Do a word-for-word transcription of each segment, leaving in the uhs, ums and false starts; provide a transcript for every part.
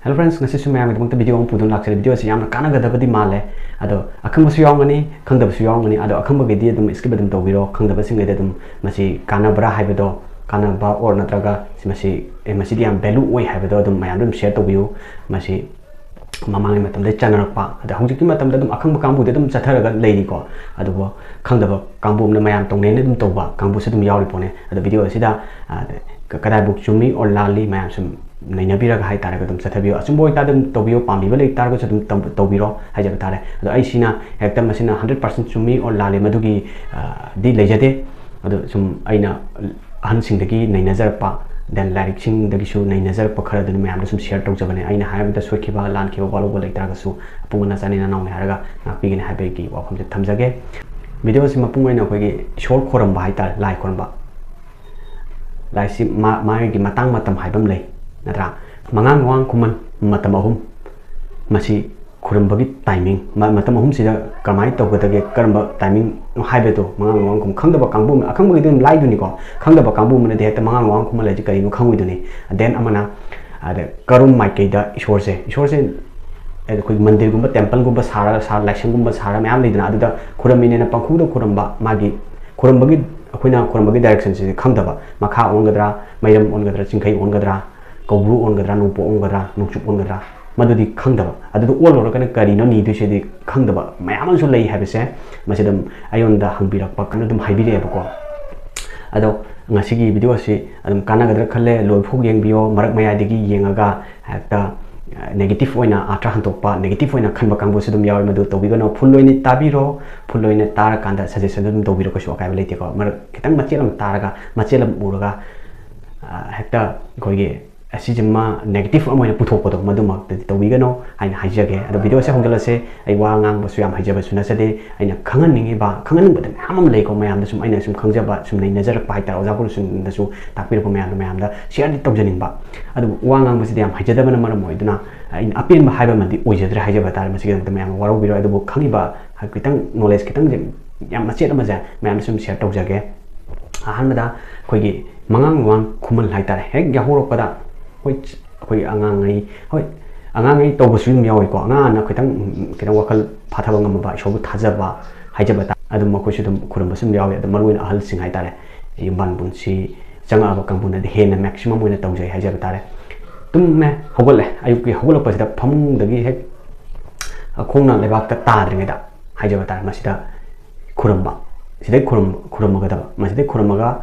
Hello friends, ꯉꯁꯤꯁꯨ ꯃꯌꯥꯝꯒꯤꯗꯃꯛꯇ video ꯑꯃ ꯄꯨꯗꯨꯅ ꯂꯥꯛꯆꯔꯦ꯫ Video ꯑꯁꯤ ꯌꯥꯝꯅ ꯀꯥꯟꯅꯒꯗꯕꯗꯤ ꯃꯥꯜꯂꯦ, ꯑꯗꯣ ꯑꯈꯪꯕꯁꯨ ꯌꯥꯎꯔꯝꯒꯅꯤ, ꯈꯪꯗꯕꯁꯨ ꯌꯥꯎꯔꯝꯒꯅꯤ꯫ ꯑꯗꯣ ꯑꯈꯪꯕꯒꯤꯗꯤ ꯑꯗꯨꯝ skip ꯑꯗꯨꯝ ꯇꯧꯕꯤꯔꯣ, ꯈꯪꯗꯕꯁꯤꯡꯒꯤꯗꯤ ꯑꯗꯨꯝ ꯃꯁꯤ ꯀꯥꯟꯅꯕ꯭ꯔꯥ ꯍꯥꯏꯕꯗꯣ, ꯀꯥꯟꯅꯕ or ꯅꯠꯇ꯭ꯔꯒ ꯃꯁꯤ, ꯑꯦ, ꯃꯁꯤꯗꯤ ꯌꯥꯝ value ꯑꯣꯏ ꯍꯥꯏꯕꯗꯣ ꯑꯗꯨꯝ ꯃꯌꯥꯝꯗ ꯑꯗꯨꯝ share ꯇꯧꯕꯤꯌꯨ꯫ ꯃꯁꯤ ꯃꯃꯥꯡꯒꯤ ꯃꯇꯝꯗ ꯆꯠꯅꯔꯛꯄ, ꯑꯗ ꯍꯧꯖꯤꯛꯀꯤ ꯃꯇꯝꯗ ꯑꯗꯨꯝ ꯑꯈꯪꯕ ꯀꯥꯡꯕꯨꯗꯤ ꯑꯗꯨꯝ ꯆꯠꯊꯔꯒ ꯂꯩꯔꯤꯀꯣ, ꯑꯗꯨꯕꯨ ꯈꯪꯗꯕ ꯀꯥꯡꯕꯨ ꯑꯃꯅ ꯃꯌꯥꯝ ꯇꯧꯅꯩꯅ ꯑꯗꯨꯝ ꯇꯧꯕ ꯀꯥꯡꯕꯨꯁꯨ ꯑꯗꯨꯝ ꯌꯥꯎꯔꯤ ꯄꯣꯠꯅꯤ꯫ ꯑꯗꯣ video ꯑꯁꯤꯗ, ꯑ, ꯀꯗꯥꯏꯕꯨꯛ ꯆꯨꯝꯃꯤ or ꯂꯥꯜꯂꯤ ꯃꯌꯥꯝ ꯁꯨꯝ ꯅꯩꯅꯕꯤꯔꯒ ꯍꯥꯏꯇꯥꯔꯒ ꯑꯗꯨꯝ ꯆꯠꯊꯕꯤꯌꯨ꯫ ꯑꯆꯨꯝꯕ ꯑꯣꯏꯇꯥꯔꯗꯤ ꯑꯗꯨꯝ ꯇꯧꯕꯤꯌꯨ, ꯄꯥꯝꯕꯤꯕ ꯂꯩ ꯇꯥꯔꯒꯁꯨ ꯑꯗꯨꯝ ꯇꯧ-, ꯇꯧꯕꯤꯔꯣ ꯍꯥꯏꯖꯕ ꯇꯥꯔꯦ꯫ ꯑꯗꯣ ꯑꯩꯁꯤꯅ ꯍꯦꯛꯇ ꯃꯁꯤꯅ hundred percent ꯆꯨꯝꯃꯤ or ꯂꯥꯜꯂꯤ ꯃꯗꯨꯒꯤ, ꯑ, ꯗꯤ ꯂꯩꯖꯗꯦ꯫ ꯑꯗꯣ ꯁꯨꯝ ꯑꯩꯅ ꯑꯍꯟꯁꯤꯡꯗꯒꯤ ꯅꯩꯅꯖꯔꯛꯄ, then ꯂꯥꯏꯔꯤꯛꯁꯤꯡꯗꯒꯤꯁꯨ ꯅꯩꯅꯖꯔꯛꯄ ꯈꯔꯗꯨꯅ ꯃꯌꯥꯝꯗ ꯁꯨꯝ share ꯇꯧꯖꯕꯅꯦ꯫ ꯑꯩꯅ ꯍꯥꯏꯕꯗ ꯁꯣꯏꯈꯤꯕ, ꯂꯥꯟꯈꯤꯕ, ꯋꯥꯔꯧꯕ ꯂꯩꯇꯥꯔꯒꯁꯨ ꯑꯄꯨꯟꯕ ꯅꯆꯥꯅꯤ ꯅꯅꯥꯎꯅꯤ ꯍꯥꯏꯔꯒ ꯉꯥꯛꯄꯤꯒꯅꯤ ꯍꯥꯏꯕꯒꯤ ꯋꯥꯐꯝꯁꯦ ꯊꯝꯖꯒꯦ꯫ Video ꯑꯁꯤ ꯃꯄꯨꯡ ꯑꯣꯏꯅ ꯑꯩꯈꯣꯏꯒꯤ ꯏꯁꯣꯔ ꯈꯣꯏꯔꯝꯕ ꯍꯥꯏꯇꯥꯔꯦ, ꯂꯥꯏ ꯈꯣꯏꯔꯝꯕ꯫ ꯂꯥꯏꯁꯤ ꯃꯥ-, ꯃꯥꯒꯤ ꯃꯇꯥꯡ ꯃꯇꯝ ꯍꯥꯏꯕ ꯑꯃ ꯂꯩ, ꯅꯠꯇ꯭ꯔꯥ? ꯃꯉꯥꯡ ꯂꯨꯋꯥꯡ ꯈꯨꯃꯟ ꯃꯇꯝ ꯑꯍꯨꯝ, ꯃꯁꯤ ꯈꯨꯔꯨꯝꯕꯒꯤ timing, ꯃ-, ꯃꯇꯝ ꯑꯍꯨꯝꯁꯤꯗ ꯀꯃꯥꯏꯅ ꯇꯧꯒꯗꯒꯦ, ꯀꯔꯝꯕ timing ꯍꯥꯏꯕꯗꯣ ꯃꯉꯥꯡ ꯂꯨꯋꯥꯡ ꯈꯨꯃꯟ, ꯈꯪꯗꯕ ꯀꯥꯡꯕꯨ ꯑꯃ, ꯑꯈꯪꯕꯒꯤꯗꯤ ꯑꯗꯨꯝ ꯂꯥꯏꯗꯨꯅꯤꯀꯣ, ꯈꯪꯗꯕ ꯀꯥꯡꯕꯨ ꯑꯃꯅꯗꯤ ꯍꯦꯛꯇ ꯃꯉꯥꯡ ꯂꯨꯋꯥꯡ ꯈꯨꯃꯟ ꯍꯥꯏꯁꯦ ꯀꯔꯤꯅꯣ ꯈꯪꯉꯣꯏꯗꯣꯏꯅꯤ꯫ Then ꯑꯃꯅ, ꯑꯗ ꯀꯔꯨꯝ ꯃꯥꯏꯀꯩꯗ ꯏꯁꯣꯔꯁꯦ, ꯏꯁꯣꯔꯁꯦ ꯑꯩꯈꯣꯏ ꯃꯟꯗꯤꯔꯒꯨꯝꯕ, templeꯒꯨꯝꯕ ꯁꯥꯔꯒ, ꯁꯥ-, ꯂꯥꯏꯁꯪꯒꯨꯝꯕ ꯁꯥꯔꯒ ꯃꯌꯥꯝ ꯂꯩꯗꯅ, ꯑꯗꯨꯗ ꯈꯨꯔꯝꯃꯤꯅꯦꯅ ꯄꯪꯈꯨꯗ ꯈꯨꯔꯝꯕ, ꯃꯥꯒꯤ ꯈꯨꯔꯝꯕꯒꯤ, ꯑꯩꯈꯣꯏꯅ ꯈꯨꯔꯝꯕꯒꯤ directionꯁꯤꯗꯤ ꯈꯪꯗꯕ, ꯃꯈꯥ ꯑꯣꯟꯒꯗ꯭ꯔꯥ, ꯃꯩꯔꯝ ꯑꯣꯟꯒꯗ꯭ꯔꯥ, ꯆꯤꯡꯈꯩ ꯑꯣꯟꯒꯗ꯭ꯔꯥ, ꯀꯧꯕ꯭ꯔꯨ ꯑꯣꯟꯒꯗ꯭ꯔꯥ, ꯅꯣꯡꯄꯣꯛ ꯑꯣꯟꯒꯗ꯭ꯔꯥ, ꯅꯣꯡꯆꯨꯞ ꯑꯣꯟꯒꯗ꯭ꯔꯥ, ꯃꯗꯨꯗꯤ ꯈꯪꯗꯕ꯫ ꯑꯗꯨꯗ ꯑꯣꯜꯂꯨꯔꯒꯅ ꯀꯔꯤꯅꯣ ꯅꯤꯗꯣꯏꯁꯤꯗꯤ ꯈꯪꯗꯕ ꯃꯌꯥꯝ ꯑꯃꯁꯨ ꯂꯩ ꯍꯥꯏꯕꯁꯦ ꯃꯁꯤ ꯑꯗꯨꯝ ꯑꯩꯉꯣꯟꯗ ꯍꯪꯕꯤꯔꯛꯄ ꯀꯩꯅꯣ ꯑꯗꯨꯝ ꯍꯥꯏꯕꯤꯔꯛꯑꯦꯕꯀꯣ꯫ ꯑꯗꯣ ꯉꯁꯤꯒꯤ video ꯑꯁꯤ ꯑꯗꯨꯝ ꯀꯥꯟꯅꯒꯗ꯭ꯔꯥ ꯈꯜꯂꯦ, ꯂꯣꯏꯐꯥꯎ ꯌꯦꯡꯕꯤꯌꯣ꯫ ꯃꯔꯛ ꯃꯌꯥꯏꯗꯒꯤ ꯌꯦꯡꯉꯒ ꯍꯦꯛꯇ, ꯑ, negative ꯑꯣꯏꯅ ꯑꯥꯔꯊ ꯍꯟꯗꯣꯛꯄ, negative ꯑꯣꯏꯅ ꯈꯟꯕ ꯀꯥꯡꯕꯨꯁꯨ ꯑꯗꯨꯝ ꯌꯥꯎꯋꯦ, ꯃꯗꯨ ꯇꯧꯕꯤꯒꯅꯨ꯫ Full ꯑꯣꯏꯅ ꯇꯥꯕꯤꯔꯣ, full ꯑꯣꯏꯅ ꯇꯥꯔꯀꯥꯟꯗ suggestion ꯑꯗꯨꯝ ꯇꯧꯕꯤꯔꯣ, ꯀꯩꯁꯨ ꯑꯀꯥꯏꯕ ꯂꯩꯇꯦꯀꯣ꯫ ꯃꯔꯛ ꯈꯤꯇꯪ ꯃꯆꯦꯠ ꯑꯃ ꯇꯥꯔꯒ, ꯃꯆꯦꯠ ꯑꯃ ꯎꯔꯒ, ꯑ, ꯍꯦꯛꯇ ꯑꯩꯈꯣꯏꯒꯤ ꯑꯁꯤꯁꯤꯃ negative ꯑꯃ ꯑꯣꯏꯅ ꯄꯨꯊꯣꯛꯄꯗꯣ, ꯃꯗꯨꯃꯛꯇꯗꯤ ꯇꯧꯕꯤꯒꯅꯨ ꯍꯥꯏꯅ ꯍꯥꯏꯖꯒꯦ꯫ ꯑꯗꯣ video ꯑꯁꯦ ꯍꯧꯖꯤꯜꯂꯁꯦ꯫ ꯑꯩ ꯋꯥ ꯉꯥꯡꯕꯁꯨ ꯌꯥꯝ ꯍꯩꯖꯕꯁꯨ ꯅꯠꯆꯗꯦ꯫ ꯑꯩꯅ ꯈꯪꯍꯟꯅꯤꯡꯉꯤꯕ, ꯈꯪꯍꯟꯅꯤꯡꯕꯗ ꯃꯌꯥꯝ ꯑꯃ ꯂꯩꯀꯣ, ꯃꯌꯥꯝꯗ ꯁꯨꯝ ꯑꯩꯅ ꯁꯨꯝ ꯈꯪꯖꯕ, ꯁꯨꯝ ꯅꯩꯅꯖꯔꯛꯄ ꯍꯥꯏꯇꯥꯔꯦ, ꯑꯣꯖꯥ ꯒꯨꯔꯨꯁꯤꯡꯅꯁꯨ ꯇꯥꯛꯄꯤꯔꯛꯄ ꯃꯌꯥꯝꯗꯣ ꯃꯌꯥꯝꯗ shareꯗꯤ ꯇꯧꯖꯅꯤꯡꯕ꯫ ꯑꯗꯨꯕꯨ ꯋꯥ ꯉꯥꯡꯕꯁꯤꯗꯤ ꯌꯥꯝ ꯍꯩꯖꯗꯕꯅ ꯃꯔꯝ ꯑꯣꯏꯗꯨꯅ ꯑꯩꯅ ꯑꯄꯦꯟꯕ ꯍꯥꯏꯕ ꯑꯃꯗꯤ ꯑꯣꯏꯖꯗ꯭ꯔꯦ ꯍꯥꯏꯖꯕ ꯇꯥꯔꯦ꯫ ꯃꯁꯤꯒꯤꯗꯃꯛꯇ ꯃꯌꯥꯝ ꯋꯥꯔꯧꯕꯤꯔꯣꯏ꯫ ꯑꯗꯨꯕꯨ ꯈꯪꯉꯤꯕ ꯈꯤꯇꯪ knowledge ꯈꯤꯇꯪꯁꯦ, ꯌꯥꯝ ꯃꯆꯦꯠ ꯑꯃꯁꯦ ꯃꯌꯥꯝꯗ ꯁꯨꯝ share ꯇꯧꯖꯒꯦ꯫ ꯑꯍꯥꯟꯕꯗ ꯑꯩꯈꯣꯏꯒꯤ ꯃꯉꯥꯡ ꯂꯨꯋꯥꯡ ꯈꯨꯃꯟ ꯍꯥꯏꯇꯥꯔꯦ, ꯍꯦꯛ ꯌꯥꯍꯧꯔꯛꯄꯗ ꯑꯩꯈꯣꯏ ꯑꯩꯈꯣꯏ ꯑꯉꯥꯡꯉꯩ, ꯍꯣꯏ, ꯑꯉꯥꯡꯉꯩ ꯇꯧꯕꯁꯨ ꯑꯗꯨꯝ ꯌꯥꯎꯏꯀꯣ꯫ ꯑꯉꯥꯡꯅ ꯈꯤꯇꯪ, ꯎꯝ, ꯈꯤꯇꯪ ꯋꯥꯈꯜ ꯐꯥꯊꯕ ꯉꯝꯃꯕ, ꯏꯁꯣꯔꯕꯨ ꯊꯥꯖꯕ, ꯍꯥꯏꯖꯕ ꯇꯥꯔꯦ, ꯑꯗꯨꯝ ꯃꯈꯣꯏꯁꯨ ꯑꯗꯨꯝ ꯈꯨꯔꯨꯝꯕꯁꯨ ꯑꯗꯨꯝ ꯌꯥꯎꯏ꯫ ꯑꯗꯣ ꯃꯔꯨꯑꯣꯏꯅ ꯑꯍꯜꯁꯤꯡ ꯍꯥꯏꯇꯥꯔꯦ, ꯌꯨꯝꯕꯥꯟ ꯄꯨꯟꯁꯤ ꯆꯪꯉꯛꯑꯕ ꯀꯥꯡꯕꯨꯅꯗꯤ ꯍꯦꯟꯅ maximum ꯑꯣꯏꯅ ꯇꯧꯖꯩ ꯍꯥꯏꯖꯕ ꯇꯥꯔꯦ꯫ ꯇꯨꯝꯃꯦ, ꯍꯧꯒꯠꯂꯦ, ꯑꯌꯨꯛꯀꯤ ꯍꯧꯒꯠꯂꯛꯄꯁꯤꯗ ꯐꯃꯨꯡꯗꯒꯤ ꯍꯦꯛ ꯈꯣꯡꯅ ꯂꯩꯕꯥꯛꯇ ꯇꯥꯗ꯭ꯔꯤꯉꯩꯗ ꯍꯥꯏꯖꯕ ꯇꯥꯔꯦ, ꯃꯁꯤꯗ ꯈꯨꯔꯨꯝꯕ, ꯁꯤꯗꯩ ꯈꯨꯔꯨꯝ-, ꯈꯨꯔꯨꯝꯃꯒꯗꯕ꯫ ꯃꯁꯤꯗꯩ ꯈꯨꯔꯨꯝꯃꯒ,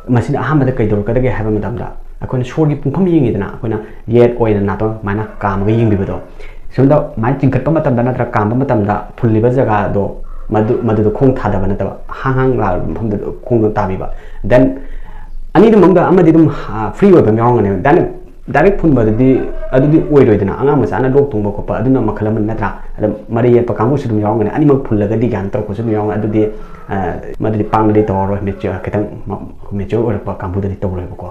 ꯃꯁꯤꯗ ꯑꯍꯥꯟꯕꯗ ꯀꯩꯗꯧꯔꯛꯀꯗꯒꯦ ꯍꯥꯏꯕ ꯃꯇꯝꯗ, ꯑꯩꯈꯣꯏꯅ ꯁꯣꯔꯒꯤ ꯄꯨꯡꯐꯝ ꯌꯦꯡꯉꯤꯗꯅ, ꯑꯩꯈꯣꯏꯅ ꯌꯦꯠ, ꯑꯣꯏꯅ ꯅꯥꯇꯣꯟ ꯑꯗꯨꯃꯥꯏꯅ ꯀꯥꯝꯃꯒ ꯌꯦꯡꯕꯤꯕꯗꯣ, ꯁꯣꯝꯗ ꯑꯗꯨꯃꯥꯏꯅ ꯆꯤꯡꯈꯠꯄ ꯃꯇꯝꯗ ꯅꯠꯇ꯭ꯔꯒ ꯀꯥꯝꯕ ꯃꯇꯝꯗ ꯐꯨꯜꯂꯤꯕ ꯖꯒꯥꯗꯣ, ꯃꯗꯨ, ꯃꯗꯨꯗ ꯈꯣꯡ ꯊꯥꯗꯕ ꯅꯠꯇꯕ, ꯍꯥꯡ ꯍꯥꯡ ꯂꯥꯎꯔꯤꯕ ꯃꯐꯝꯗꯨꯗ ꯈꯣꯡꯗꯣ ꯇꯥꯕꯤꯕ꯫ Then ꯑꯅꯤꯗꯨ ꯃꯅꯨꯡꯗ ꯑꯃꯗꯤ ꯑꯗꯨꯝ, ꯑ, free ꯑꯣꯏꯕ ꯑꯃ ꯌꯥꯎꯔꯝꯒꯅꯦꯕ꯫ Then direct ꯐꯨꯟꯕꯗꯨꯗꯤ, ꯑꯗꯨꯗꯤ ꯑꯣꯏꯔꯣꯏꯗꯅ꯫ ꯑꯉꯥꯡ ꯃꯆꯥꯅ ꯂꯣꯛ ꯊꯨꯡꯕ ꯈꯣꯠꯄ, ꯑꯗꯨꯅ ꯃꯈꯜ ꯑꯃꯅꯤ, ꯅꯠꯇ꯭ꯔꯥ? ꯑꯗ ꯃꯔꯩ ꯌꯦꯠꯄ ꯀꯥꯡꯕꯨꯁꯨ ꯑꯗꯨꯝ ꯌꯥꯎꯔꯝꯒꯅꯤ, ꯑꯅꯤꯃꯛ ꯐꯨꯜꯂꯒꯗꯤ ꯀꯥꯏꯅ ꯇꯧꯔꯛꯄꯁꯨ ꯑꯗꯨꯝ ꯌꯥꯎꯔꯝꯒꯅꯤ꯫ ꯑꯗꯨꯗꯤ, ꯑ, ꯃꯗꯨꯗꯤ ꯄꯥꯛꯅꯗꯤ ꯇꯧꯔꯔꯣꯏ, mature, ꯈꯤꯇꯪ ꯃ-, mature ꯑꯣꯏꯔꯛꯄ ꯀꯥꯡꯕꯨꯗꯗꯤ ꯇꯧꯔꯣꯏꯕꯀꯣ꯫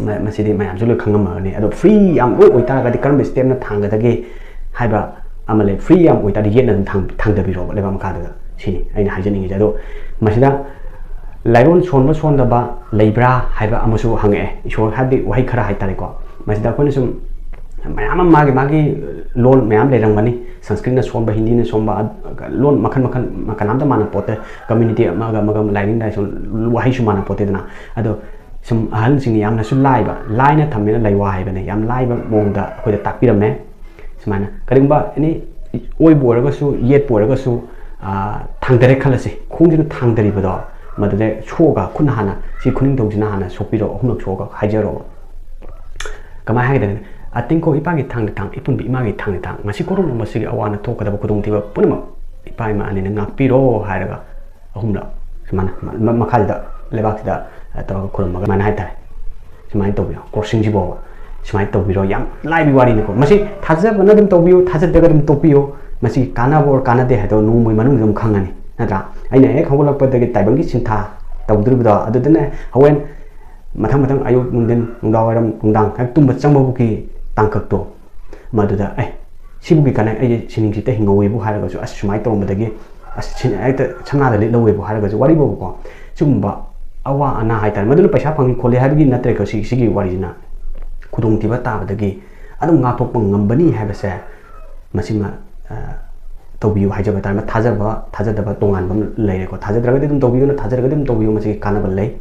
ꯃ-, ꯃꯁꯤꯗꯤ ꯃꯌꯥꯝꯁꯨ ꯂꯣꯏ ꯈꯪꯉꯝꯃꯒꯅꯤ꯫ ꯑꯗꯣ free ꯌꯥꯝ ꯂꯣꯏ ꯑꯣꯏꯇꯥꯔꯒꯗꯤ ꯀꯔꯝꯕ stepꯅ ꯊꯥꯡꯒꯗꯒꯦ ꯍꯥꯏꯕ ꯑꯃ ꯂꯩ꯫ Free ꯌꯥꯝ ꯑꯣꯏꯇꯥꯔꯗꯤ ꯌꯦꯠꯅ ꯑꯗꯨꯝ ꯊꯥꯡ-, ꯊꯥꯡꯗꯕꯤꯔꯣꯕ ꯂꯩꯕꯥꯛ ꯃꯈꯥꯗꯨꯗ꯫ ꯁꯤꯅꯤ ꯑꯩꯅ ꯍꯥꯏꯖꯅꯤꯡꯉꯤꯁꯦ꯫ ꯑꯗꯣ ꯃꯁꯤꯗ ꯂꯥꯏꯔꯣꯟ ꯁꯣꯟꯕ ꯁꯣꯟꯗꯕ ꯂꯩꯕ꯭ꯔꯥ ꯍꯥꯏꯕ ꯑꯃꯁꯨ ꯍꯪꯉꯛꯑꯦ꯫ ꯏꯁꯣꯔ ꯍꯥꯏꯕꯗꯤ ꯋꯥꯍꯩ ꯈꯔ ꯍꯥꯏꯇꯥꯔꯦꯀꯣ꯫ ꯃꯁꯤꯗ ꯑꯩꯈꯣꯏꯅ ꯁꯨꯝ ꯃꯌꯥꯝ ꯑꯃ ꯃꯥꯒꯤ, ꯃꯥꯒꯤ ꯂꯣꯟ ꯃꯌꯥꯝ ꯂꯩꯔꯝꯒꯅꯤ꯫ ꯁꯪꯁꯀ꯭ꯔꯤꯠꯅ ꯁꯣꯟꯕ, ꯍꯤꯟꯗꯤꯅ ꯁꯣꯟꯕ, ꯑ-, ꯂꯣꯟ ꯃꯈꯜ ꯃꯈꯜ ꯀꯅꯥꯝꯇ ꯃꯥꯟꯅ ꯄꯣꯠꯇꯦ꯫ Community ꯑꯃꯒ ꯑꯃꯒ ꯂꯥꯏꯅꯤꯡ ꯂꯥꯏꯁꯣꯟ ꯋꯥꯍꯩꯁꯨ ꯃꯥꯟꯅ ꯄꯣꯠꯇꯦꯗꯅ꯫ ꯑꯗꯣ ꯁꯨꯝ ꯑꯍꯜꯁꯤꯡꯅ ꯌꯥꯝꯅꯁꯨ ꯂꯥꯏꯕ, ꯂꯥꯏꯅ ꯊꯝꯃꯦꯅ ꯂꯩꯋꯥ ꯍꯥꯏꯕꯅꯦ, ꯌꯥꯝ ꯂꯥꯏꯕ ꯃꯑꯣꯡꯗ ꯑꯩꯈꯣꯏꯗ ꯇꯥꯛꯄꯤꯔꯝꯃꯦ꯫ ꯁꯨꯃꯥꯏꯅ ꯀꯔꯤꯒꯨꯝꯕ ꯑꯦꯅꯤ ꯑꯣꯏꯕꯨ ꯑꯣꯏꯔꯒꯁꯨ, ꯌꯦꯠꯄꯨ ꯑꯣꯏꯔꯒꯁꯨ, ꯑ, ꯊꯥꯡꯗꯔꯦ ꯈꯜꯂꯁꯤ, ꯈꯣꯡꯁꯤꯅ ꯊꯥꯡꯗꯔꯤꯕꯗꯣ, ꯃꯗꯨꯗ ꯁꯣꯛꯑꯒ ꯈꯨꯠꯅ ꯍꯥꯟꯅ, ꯁꯤ ꯈꯨꯅꯤꯡꯊꯧꯁꯤꯅ ꯍꯥꯟꯅ ꯁꯣꯛꯄꯤꯔꯣ, ꯑꯍꯨꯝꯂꯛ ꯁꯣꯛꯑꯒ ꯍꯥꯏꯖꯔꯣ꯫ ꯀꯃꯥꯏꯅ ꯍꯥꯏꯒꯗꯒꯦ? "ꯑꯇꯤꯡꯈꯣꯛ ꯏꯄꯥꯒꯤ ꯊꯥꯡꯗ ꯊꯥꯡ, ꯏꯄꯨꯟꯕꯤ ꯏꯃꯥꯒꯤ ꯊꯥꯡꯗ ꯊꯥꯡ, ꯉꯁꯤ ꯀꯣꯔꯣꯝ ꯅꯣꯝꯕꯁꯤꯒꯤ ꯑꯋꯥꯅ ꯊꯣꯛꯀꯗꯕ ꯈꯨꯗꯣꯡꯊꯤꯕ ꯄꯨꯝꯅꯃꯛ ꯏꯄꯥ ꯏꯃꯥ ꯑꯅꯤꯅ ꯉꯥꯛꯄꯤꯔꯣ" ꯍꯥꯏꯔꯒ ꯑꯍꯨꯝꯂꯛ ꯁꯨꯃꯥꯏꯅ ꯃ-, ꯃ-, ꯃꯈꯥꯁꯤꯗ ꯂꯩꯕꯥꯛꯁꯤꯗ, ꯑ, ꯇꯧꯔꯒ ꯈꯨꯔꯨꯝꯃꯒ ꯑꯗꯨꯃꯥꯏꯅ ꯍꯥꯏꯇꯥꯔꯦ꯫ ꯁꯨꯃꯥꯏꯅ ꯇꯧꯕꯤꯌꯣ, ꯀ꯭ꯔꯣꯁꯤꯡꯁꯤ ꯐꯥꯎꯕ ꯁꯨꯃꯥꯏꯅ ꯇꯧꯕꯤꯔꯣ꯫ ꯌꯥꯝ ꯂꯥꯏꯕ ꯋꯥꯔꯤꯅꯤꯀꯣ꯫ ꯃꯁꯤ ꯊꯥꯖꯕꯅ ꯑꯗꯨꯝ ꯇꯧꯕꯤꯌꯨ, ꯊꯥꯖꯗ꯭ꯔꯒ ꯑꯗꯨꯝ ꯇꯣꯛꯄꯤꯌꯨ꯫ ꯃꯁꯤ ꯀꯥꯟꯅꯕ ꯑꯣꯔ ꯀꯥꯟꯅꯗꯦ ꯍꯥꯏꯗꯣ ꯅꯣꯡꯃꯒꯤ ꯃꯅꯨꯡꯗ ꯑꯗꯨꯝ ꯈꯪꯉꯅꯤ, ꯅꯠꯇ꯭ꯔꯥ? ꯑꯩꯅ ꯍꯦꯛ ꯍꯧꯒꯠꯂꯛꯄꯗꯒꯤ ꯇꯥꯏꯕꯪꯒꯤ ꯁꯤꯟꯊꯥ ꯇꯧꯗꯣꯔꯤꯕꯗꯣ, ꯑꯗꯨꯗꯅ ꯍꯣꯔꯦꯟ ꯃꯊꯪ ꯃꯊꯪ ꯑꯌꯨꯛ, ꯅꯨꯡꯊꯤꯟ, ꯅꯨꯡꯗꯥꯡꯋꯥꯏꯔꯝ, ꯅꯨꯡꯗꯥꯡ ꯍꯦꯛ ꯇꯨꯝꯕ ꯆꯪꯕꯕꯨꯛꯀꯤ ꯇꯥꯡꯀꯛꯇꯣ, ꯃꯗꯨꯗ, "ꯑꯦ, ꯁꯤꯕꯨꯒꯤ ꯀꯥꯟꯅꯩ, ꯑꯩꯁꯦ ꯁꯤꯅꯤꯡꯁꯤꯇ ꯍꯤꯡꯍꯧꯋꯦꯕꯨ" ꯍꯥꯏꯔꯒꯁꯨ, "ꯑꯁ, ꯁꯨꯃꯥꯏꯅ ꯇꯧꯔꯝꯕꯗꯒꯤ, ꯑꯁ, ꯁꯤ-, ꯍꯦꯛꯇ ꯁꯝꯅꯥꯗ ꯂꯤꯠꯍꯧꯋꯦꯕꯨ" ꯍꯥꯏꯔꯒꯁꯨ, ꯋꯥꯔꯤꯕꯨꯕꯀꯣ, ꯁꯤꯒꯨꯝꯕ ꯑꯋꯥ ꯑꯅꯥ ꯍꯥꯏꯇꯥꯔꯦ, ꯃꯗꯨꯅ ꯄꯩꯁꯥ ꯐꯪꯉꯤ ꯈꯣꯠꯂꯤ ꯍꯥꯏꯕꯒꯤ ꯅꯠꯇ꯭ꯔꯦꯀꯣ꯫ ꯁꯤ-, ꯁꯤꯒꯤ ꯋꯥꯔꯤꯁꯤꯅ ꯈꯨꯗꯣꯡꯊꯤꯕ ꯇꯥꯕꯗꯒꯤ ꯑꯗꯨꯝ ꯉꯥꯛꯊꯣꯛꯄ ꯉꯝꯕꯅꯤ ꯍꯥꯏꯕꯁꯦ, ꯃꯁꯤꯃ ꯇꯧꯕꯤꯌꯨ ꯍꯥꯏꯖꯕ ꯇꯥꯔꯦ꯫ ꯊꯥꯖꯕ ꯊꯥꯖꯗꯕ ꯇꯣꯉꯥꯟꯕ ꯑꯃ ꯂꯩꯔꯦꯀꯣ꯫ ꯊꯥꯖꯗ꯭ꯔꯒꯗꯤ ꯑꯗꯨꯝ ꯇꯧꯕꯤꯒꯅꯨ, ꯊꯥꯖꯔꯒꯗꯤ ꯑꯗꯨꯝ ꯇꯧꯕꯤꯌꯨ, ꯃꯁꯤꯒꯤ ꯀꯥꯟꯅꯕ ꯂꯩ꯫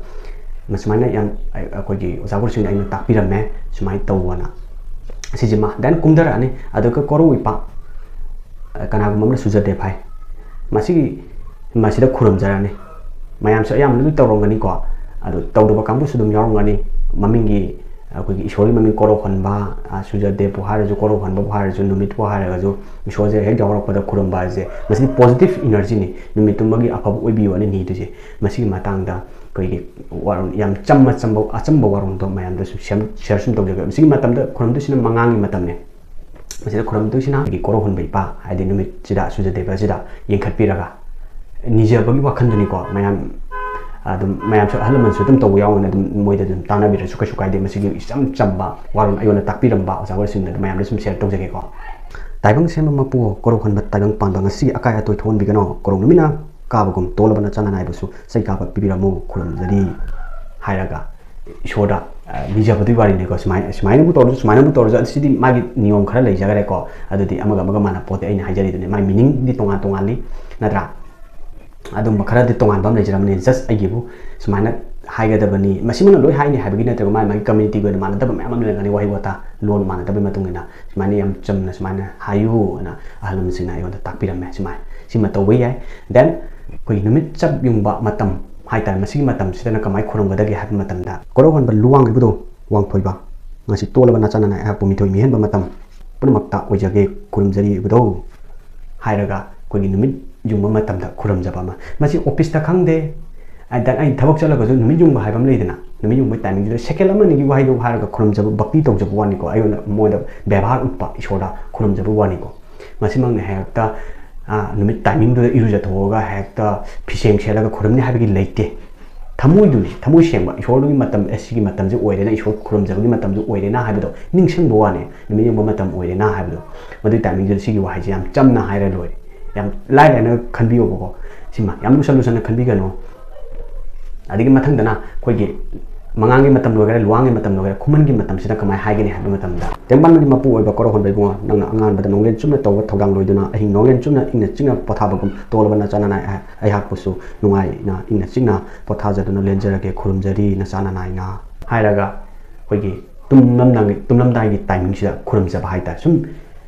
ꯃꯁꯨꯃꯥꯏꯅ ꯌꯥꯝ ꯑꯩꯈꯣꯏꯒꯤ ꯑꯣꯖꯥ ꯒꯨꯔꯨꯁꯤꯡꯅ ꯑꯩꯅ ꯇꯥꯛꯄꯤꯔꯝꯃꯦ, ꯁꯨꯃꯥꯏꯅ ꯇꯧꯑꯣꯅ꯫ ꯁꯤꯁꯤꯃ then ꯀꯨꯝꯊꯔꯛꯑꯅꯤ꯫ ꯑꯗꯨꯒ ꯀꯣꯔꯧ ꯏꯄꯥꯛ, ꯀꯅꯥꯒꯨꯝꯕ ꯑꯃꯅ ꯁꯨꯖꯗꯦ ꯐꯥꯏ꯫ ꯃꯁꯤꯒꯤ ꯃꯁꯤꯗ ꯈꯨꯔꯨꯝꯖꯔꯅꯤ꯫ ꯃꯌꯥꯝꯁꯨ ꯑꯌꯥꯝꯕꯅ ꯂꯣꯏ ꯇꯧꯔꯝꯒꯅꯤꯀꯣ꯫ ꯑꯗꯨ ꯇꯧꯗꯕ ꯀꯥꯡꯕꯨꯁꯨ ꯑꯗꯨꯝ ꯌꯥꯎꯔꯝꯒꯅꯤ꯫ ꯃꯃꯤꯡꯒꯤ ꯑꯩꯈꯣꯏꯒꯤ ꯏꯁꯣꯔꯒꯤ ꯃꯃꯤꯡ ꯀꯣꯔꯧꯍꯟꯕ, ꯁꯨꯖꯗꯦꯕꯨ ꯍꯥꯏꯔꯁꯨ, ꯀꯣꯔꯧꯍꯟꯕꯕꯨ ꯍꯥꯏꯔꯁꯨ, ꯅꯨꯃꯤꯠꯄꯨ ꯍꯥꯏꯔꯒꯁꯨ, ꯏꯁꯣꯔꯁꯦ ꯍꯦꯛ ꯌꯥꯎꯔꯛꯄꯗ ꯈꯨꯔꯨꯝꯕ ꯍꯥꯏꯁꯦ, ꯃꯁꯤꯗꯤ positive energyꯅꯤ꯫ ꯅꯨꯃꯤꯠꯇꯨꯃꯒꯤ ꯑꯐꯕ ꯑꯣꯏꯕꯤꯌꯣꯅ ꯅꯤꯗꯣꯏꯁꯦ꯫ ꯃꯁꯤꯒꯤ ꯃꯇꯥꯡꯗ ꯑꯩꯈꯣꯏꯒꯤ ꯋꯥꯔꯣꯜ ꯌꯥꯝ ꯆꯝꯅ ꯆꯝꯕ, ꯑꯆꯝꯕ ꯋꯥꯔꯣꯜꯗꯣ ꯃꯌꯥꯝꯗ ꯁꯨꯝ share ꯁꯨꯝ ꯇꯧꯖꯒꯦ꯫ ꯃꯁꯤꯒꯤ ꯃꯇꯝꯗ ꯈꯨꯔꯨꯝꯗꯣꯏꯁꯤꯅ ꯃꯉꯥꯒꯤ ꯃꯇꯝꯅꯦ꯫ ꯃꯁꯤꯗ ꯈꯨꯔꯨꯝꯗꯣꯏꯁꯤꯅ ꯑꯩꯈꯣꯏꯒꯤ ꯀꯣꯔꯧꯍꯟꯕ ꯏꯄꯥ, ꯍꯥꯏꯗꯤ ꯅꯨꯃꯤꯠꯁꯤꯗ ꯁꯨꯖꯗꯦꯕꯁꯤꯗ ꯌꯦꯡꯈꯠꯄꯤꯔꯒ ꯅꯤꯖꯕꯒꯤ ꯋꯥꯈꯜꯗꯨꯅꯤꯀꯣ꯫ ꯃꯌꯥꯝ ꯑꯗꯨꯝ, ꯃꯌꯥꯝꯁꯨ ꯑꯍꯜ ꯂꯃꯟꯁꯨ ꯑꯗꯨꯝ ꯇꯧꯕ ꯌꯥꯎꯕꯅꯦ, ꯑꯗꯨꯝ ꯃꯣꯏꯗ ꯑꯗꯨꯝ ꯇꯥꯟꯅꯕꯤꯔꯁꯨ ꯀꯩꯁꯨ ꯀꯥꯏꯗꯦ꯫ ꯃꯁꯤꯒꯤ ꯏꯆꯝ ꯆꯝꯕ ꯋꯥꯔꯣꯜ ꯑꯩꯉꯣꯟꯗ ꯇꯥꯛꯄꯤꯔꯝꯕ ꯑꯣꯖꯥ ꯋꯥꯔꯤꯁꯤꯡꯗ ꯑꯗꯨꯝ ꯃꯌꯥꯝꯗ ꯁꯨꯝ share ꯇꯧꯖꯒꯦꯀꯣ꯫ ꯇꯥꯏꯕꯪ ꯁꯦꯝꯕ ꯃꯄꯨ, ꯀꯣꯔꯧꯍꯟꯕ ꯇꯥꯏꯕꯪ ꯄꯥꯟꯕ, ꯉꯁꯤꯒꯤ ꯑꯀꯥꯏ ꯑꯇꯣꯏ ꯊꯣꯛꯍꯟꯕꯤꯒꯅꯣ꯫ ꯀꯣꯔꯧ ꯅꯨꯃꯤꯠꯅ ꯀꯥꯕꯒꯨꯝ, ꯇꯣꯜꯂꯕ ꯅꯆꯥ ꯅꯅꯥꯏꯕꯨꯁꯨ ꯆꯩ ꯀꯥꯕ ꯄꯤꯕꯤꯔꯝꯃꯨ, ꯈꯨꯔꯨꯝꯖꯔꯤ ꯍꯥꯏꯔꯒ ꯏꯁꯣꯔꯗ ꯅꯤꯖꯕꯗꯨꯒꯤ ꯋꯥꯔꯤꯅꯤꯀꯣ꯫ ꯁꯨꯃꯥꯏꯅ, ꯁꯨꯃꯥꯏꯅꯕꯨ ꯇꯧꯔꯁꯨ, ꯁꯨꯃꯥꯏꯅꯕꯨ ꯇꯧꯔꯁꯨ, ꯑꯗꯨ ꯁꯤꯗꯤ ꯃꯥꯒꯤ ꯅꯤꯌꯣꯝ ꯈꯔ ꯂꯩꯖꯈꯔꯦꯀꯣ꯫ ꯑꯗꯨꯗꯤ ꯑꯃꯒ ꯑꯃꯒ ꯃꯥꯟꯅ ꯄꯣꯠꯇꯦ, ꯑꯩꯅ ꯍꯥꯏꯖꯔꯤꯗꯨꯅꯤ꯫ ꯃꯥꯒꯤ meaningꯗꯤ ꯇꯣꯉꯥꯟ ꯇꯣꯉꯥꯜꯂꯤ, ꯅꯠꯇ꯭ꯔꯥ? ꯑꯗꯨꯝꯕ ꯈꯔꯗꯤ ꯇꯣꯉꯥꯟꯕ ꯑꯃ ꯂꯩꯖꯔꯝꯕꯅꯤ꯫ Just ꯑꯩꯒꯤꯕꯨ ꯁꯨꯃꯥꯏꯅ ꯍꯥꯏꯒꯗꯕꯅꯤ, ꯃꯁꯤꯃꯛꯅ ꯂꯣꯏ ꯍꯥꯏꯅꯤ ꯍꯥꯏꯕꯒꯤ ꯅꯠꯇ꯭ꯔꯒ ꯃꯥꯒꯤ, ꯃꯥꯒꯤ communityꯒꯤ ꯑꯣꯏꯅ ꯃꯥꯟꯅꯗꯕ ꯃꯌꯥꯝ ꯑꯃ ꯂꯩꯔꯝꯒꯅꯤ, ꯋꯥꯍꯩ ꯋꯥꯇꯥ, ꯂꯣꯟ ꯃꯥꯟꯅꯗꯕꯒꯤ ꯃꯇꯨꯡ ꯏꯟꯅ꯫ ꯁꯨꯃꯥꯏꯅ ꯌꯥꯝ ꯆꯝꯅ ꯁꯨꯃꯥꯏꯅ ꯍꯥꯏꯌꯨ ꯑꯅ ꯑꯍꯜ ꯂꯃꯟꯁꯤꯡꯅ ꯑꯩꯉꯣꯟꯗ ꯇꯥꯛꯄꯤꯔꯝꯃꯦ꯫ ꯁꯨꯃꯥꯏꯅ, ꯁꯤꯃ ꯇꯧꯕ ꯌꯥꯏ꯫ Then ꯑꯩꯈꯣꯏꯒꯤ ꯅꯨꯃꯤꯠ ꯆꯞ ꯌꯨꯡꯕ ꯃꯇꯝ ꯍꯥꯏꯇꯥꯔꯦ, ꯃꯁꯤꯒꯤ ꯃꯇꯝꯁꯤꯗꯅ ꯀꯃꯥꯏꯅ ꯈꯨꯔꯨꯝꯒꯗꯒꯦ ꯍꯥꯏꯕ ꯃꯇꯝꯗ, ꯀꯣꯔꯧꯍꯟꯕ ꯂꯨꯋꯥꯡ ꯏꯕꯨꯙꯧ ꯋꯥꯡꯊꯣꯏꯕ, ꯉꯁꯤ ꯇꯣꯜꯂꯕ ꯅꯆꯥ ꯅꯅꯥꯏ ꯑꯩꯍꯥꯛꯄꯨ ꯃꯤꯊꯣꯏ ꯃꯤꯍꯦꯟꯕ ꯃꯇꯝ ꯄꯨꯝꯅꯃꯛꯇ ꯑꯣꯏꯖꯒꯦ, ꯈꯨꯔꯨꯝꯖꯔꯤ ꯏꯕꯨꯙꯧ ꯍꯥꯏꯔꯒ ꯑꯩꯈꯣꯏꯒꯤ ꯅꯨꯃꯤꯠ ꯌꯨꯡꯕ ꯃꯇꯝꯗ ꯈꯨꯔꯨꯝꯖꯕ ꯑꯃ꯫ ꯃꯁꯤ officeꯇ ꯈꯪꯗꯦ, ꯑꯗ ꯑꯩ ꯊꯕꯛ ꯆꯠꯂꯒꯁꯨ ꯅꯨꯃꯤꯠ ꯌꯨꯡꯕ ꯍꯥꯏꯕ ꯑꯃ ꯂꯩꯗꯅ, ꯅꯨꯃꯤꯠ ꯌꯨꯡꯕꯒꯤ timingꯗꯨꯗ second ꯑꯃ ꯑꯅꯤꯒꯤ ꯋꯥꯍꯩꯗꯣ ꯍꯥꯏꯔꯒ ꯈꯨꯔꯨꯝꯖꯕ, ꯚꯛꯇꯤ ꯇꯧꯖꯕ ꯋꯥꯅꯤꯀꯣ꯫ ꯑꯩꯉꯣꯟꯗ ꯃꯣꯏꯗ ꯕꯦꯕꯥꯔ ꯎꯠꯄ, ꯏꯁꯣꯔꯗ ꯈꯨꯔꯨꯝꯖꯕ ꯋꯥꯅꯤꯀꯣ꯫ ꯃꯁꯤꯃꯛꯅ ꯍꯦꯛꯇ, ꯑ, ꯅꯨꯃꯤꯠ timingꯗꯨꯗ ꯏꯔꯨꯖꯊꯣꯛꯑꯒ ꯍꯦꯛꯇ ꯐꯤꯁꯦꯡ ꯁꯦꯠꯂꯒ ꯈꯨꯔꯨꯝꯅꯤ ꯍꯥꯏꯕꯒꯤ ꯂꯩꯇꯦ꯫ ꯊꯃꯣꯏꯗꯨꯅꯤ, ꯊꯃꯣꯏ ꯁꯦꯡꯕ, ꯏꯁꯣꯔꯗꯨꯒꯤ ꯃꯇꯝ, ꯑꯦ, ꯁꯤꯒꯤ ꯃꯇꯝꯁꯦ ꯑꯣꯏꯔꯦꯅ, ꯏꯁꯣꯔ ꯈꯨꯔꯨꯝꯖꯕꯒꯤ ꯃꯇꯝꯁꯦ ꯑꯣꯏꯔꯦꯅ ꯍꯥꯏꯕꯗꯣ ꯅꯤꯡꯁꯤꯡꯕ ꯋꯥꯅꯤ, ꯅꯨꯃꯤꯠ ꯌꯨꯡꯕ ꯃꯇꯝ ꯑꯣꯏꯔꯦꯅ ꯍꯥꯏꯕꯗꯣ꯫ ꯃꯗꯨꯒꯤ timingꯗꯨꯗ ꯁꯤꯒꯤ ꯋꯥꯍꯩꯁꯦ ꯌꯥꯝ ꯆꯝꯅ ꯍꯥꯏꯔ ꯂꯣꯏꯔꯦ꯫ ꯌꯥꯝ ꯂꯥꯏ ꯂꯥꯏꯅ ꯈꯟꯕꯤꯌꯣꯕꯀꯣ꯫ ꯁꯤꯃ ꯌꯥꯝ ꯂꯨꯁꯟ ꯂꯨꯁꯟꯅ ꯈꯟꯕꯤꯒꯅꯨ꯫ ꯑꯗꯒꯤ ꯃꯊꯪꯗꯅ ꯑꯩꯈꯣꯏꯒꯤ ꯃꯉꯥꯡꯒꯤ ꯃꯇꯝ ꯂꯣꯏꯈꯔꯦ, ꯂꯨꯋꯥꯡꯒꯤ ꯃꯇꯝ ꯂꯣꯏꯈꯔꯦ, ꯈꯨꯃꯟꯒꯤ ꯃꯇꯝꯁꯤꯗ ꯀꯃꯥꯏꯅ ꯍꯥꯏꯒꯅꯤ ꯍꯥꯏꯕ ꯃꯇꯝꯗ, ꯇꯦꯡꯕꯥꯟꯒꯤ ꯃꯄꯨ ꯑꯣꯏꯕ ꯀꯣꯔꯧꯍꯟꯕ ꯏꯕꯨꯡꯉꯣ, ꯅꯪꯅ ꯑꯉꯥꯟꯕꯗ ꯅꯣꯡꯂꯦꯟ ꯆꯨꯞꯅ ꯇꯧꯕ ꯊꯧꯗꯥꯡ ꯂꯣꯏꯗꯨꯅ ꯑꯍꯤꯡ ꯅꯣꯡꯂꯦꯟ ꯆꯨꯞꯅ ꯏꯪꯅ ꯆꯤꯛꯅ ꯄꯣꯊꯥꯕꯒꯨꯝ ꯇꯣꯜꯂꯕ ꯅꯆꯥ ꯅꯅꯥꯏ ꯑꯩꯍꯥꯛꯄꯨꯁꯨ ꯅꯨꯡꯉꯥꯏꯅ ꯏꯪꯅ ꯆꯤꯛꯅ ꯄꯣꯊꯥꯖꯗꯨꯅ ꯂꯦꯟꯖꯔꯒꯦ, ꯈꯨꯔꯨꯝꯖꯔꯤ ꯅꯆꯥ ꯅꯅꯥꯏꯅ ꯍꯥꯏꯔꯒ ꯑꯩꯈꯣꯏꯒꯤ ꯇꯨꯝꯂꯝꯗꯥꯏꯒꯤ, ꯇꯨꯝꯂꯝꯗꯥꯏꯒꯤ ꯇꯥꯏꯃꯤꯡꯁꯤꯗ ꯈꯨꯔꯨꯝꯖꯕ ꯍꯥꯏꯇꯥꯔꯦ꯫ ꯁꯨꯝ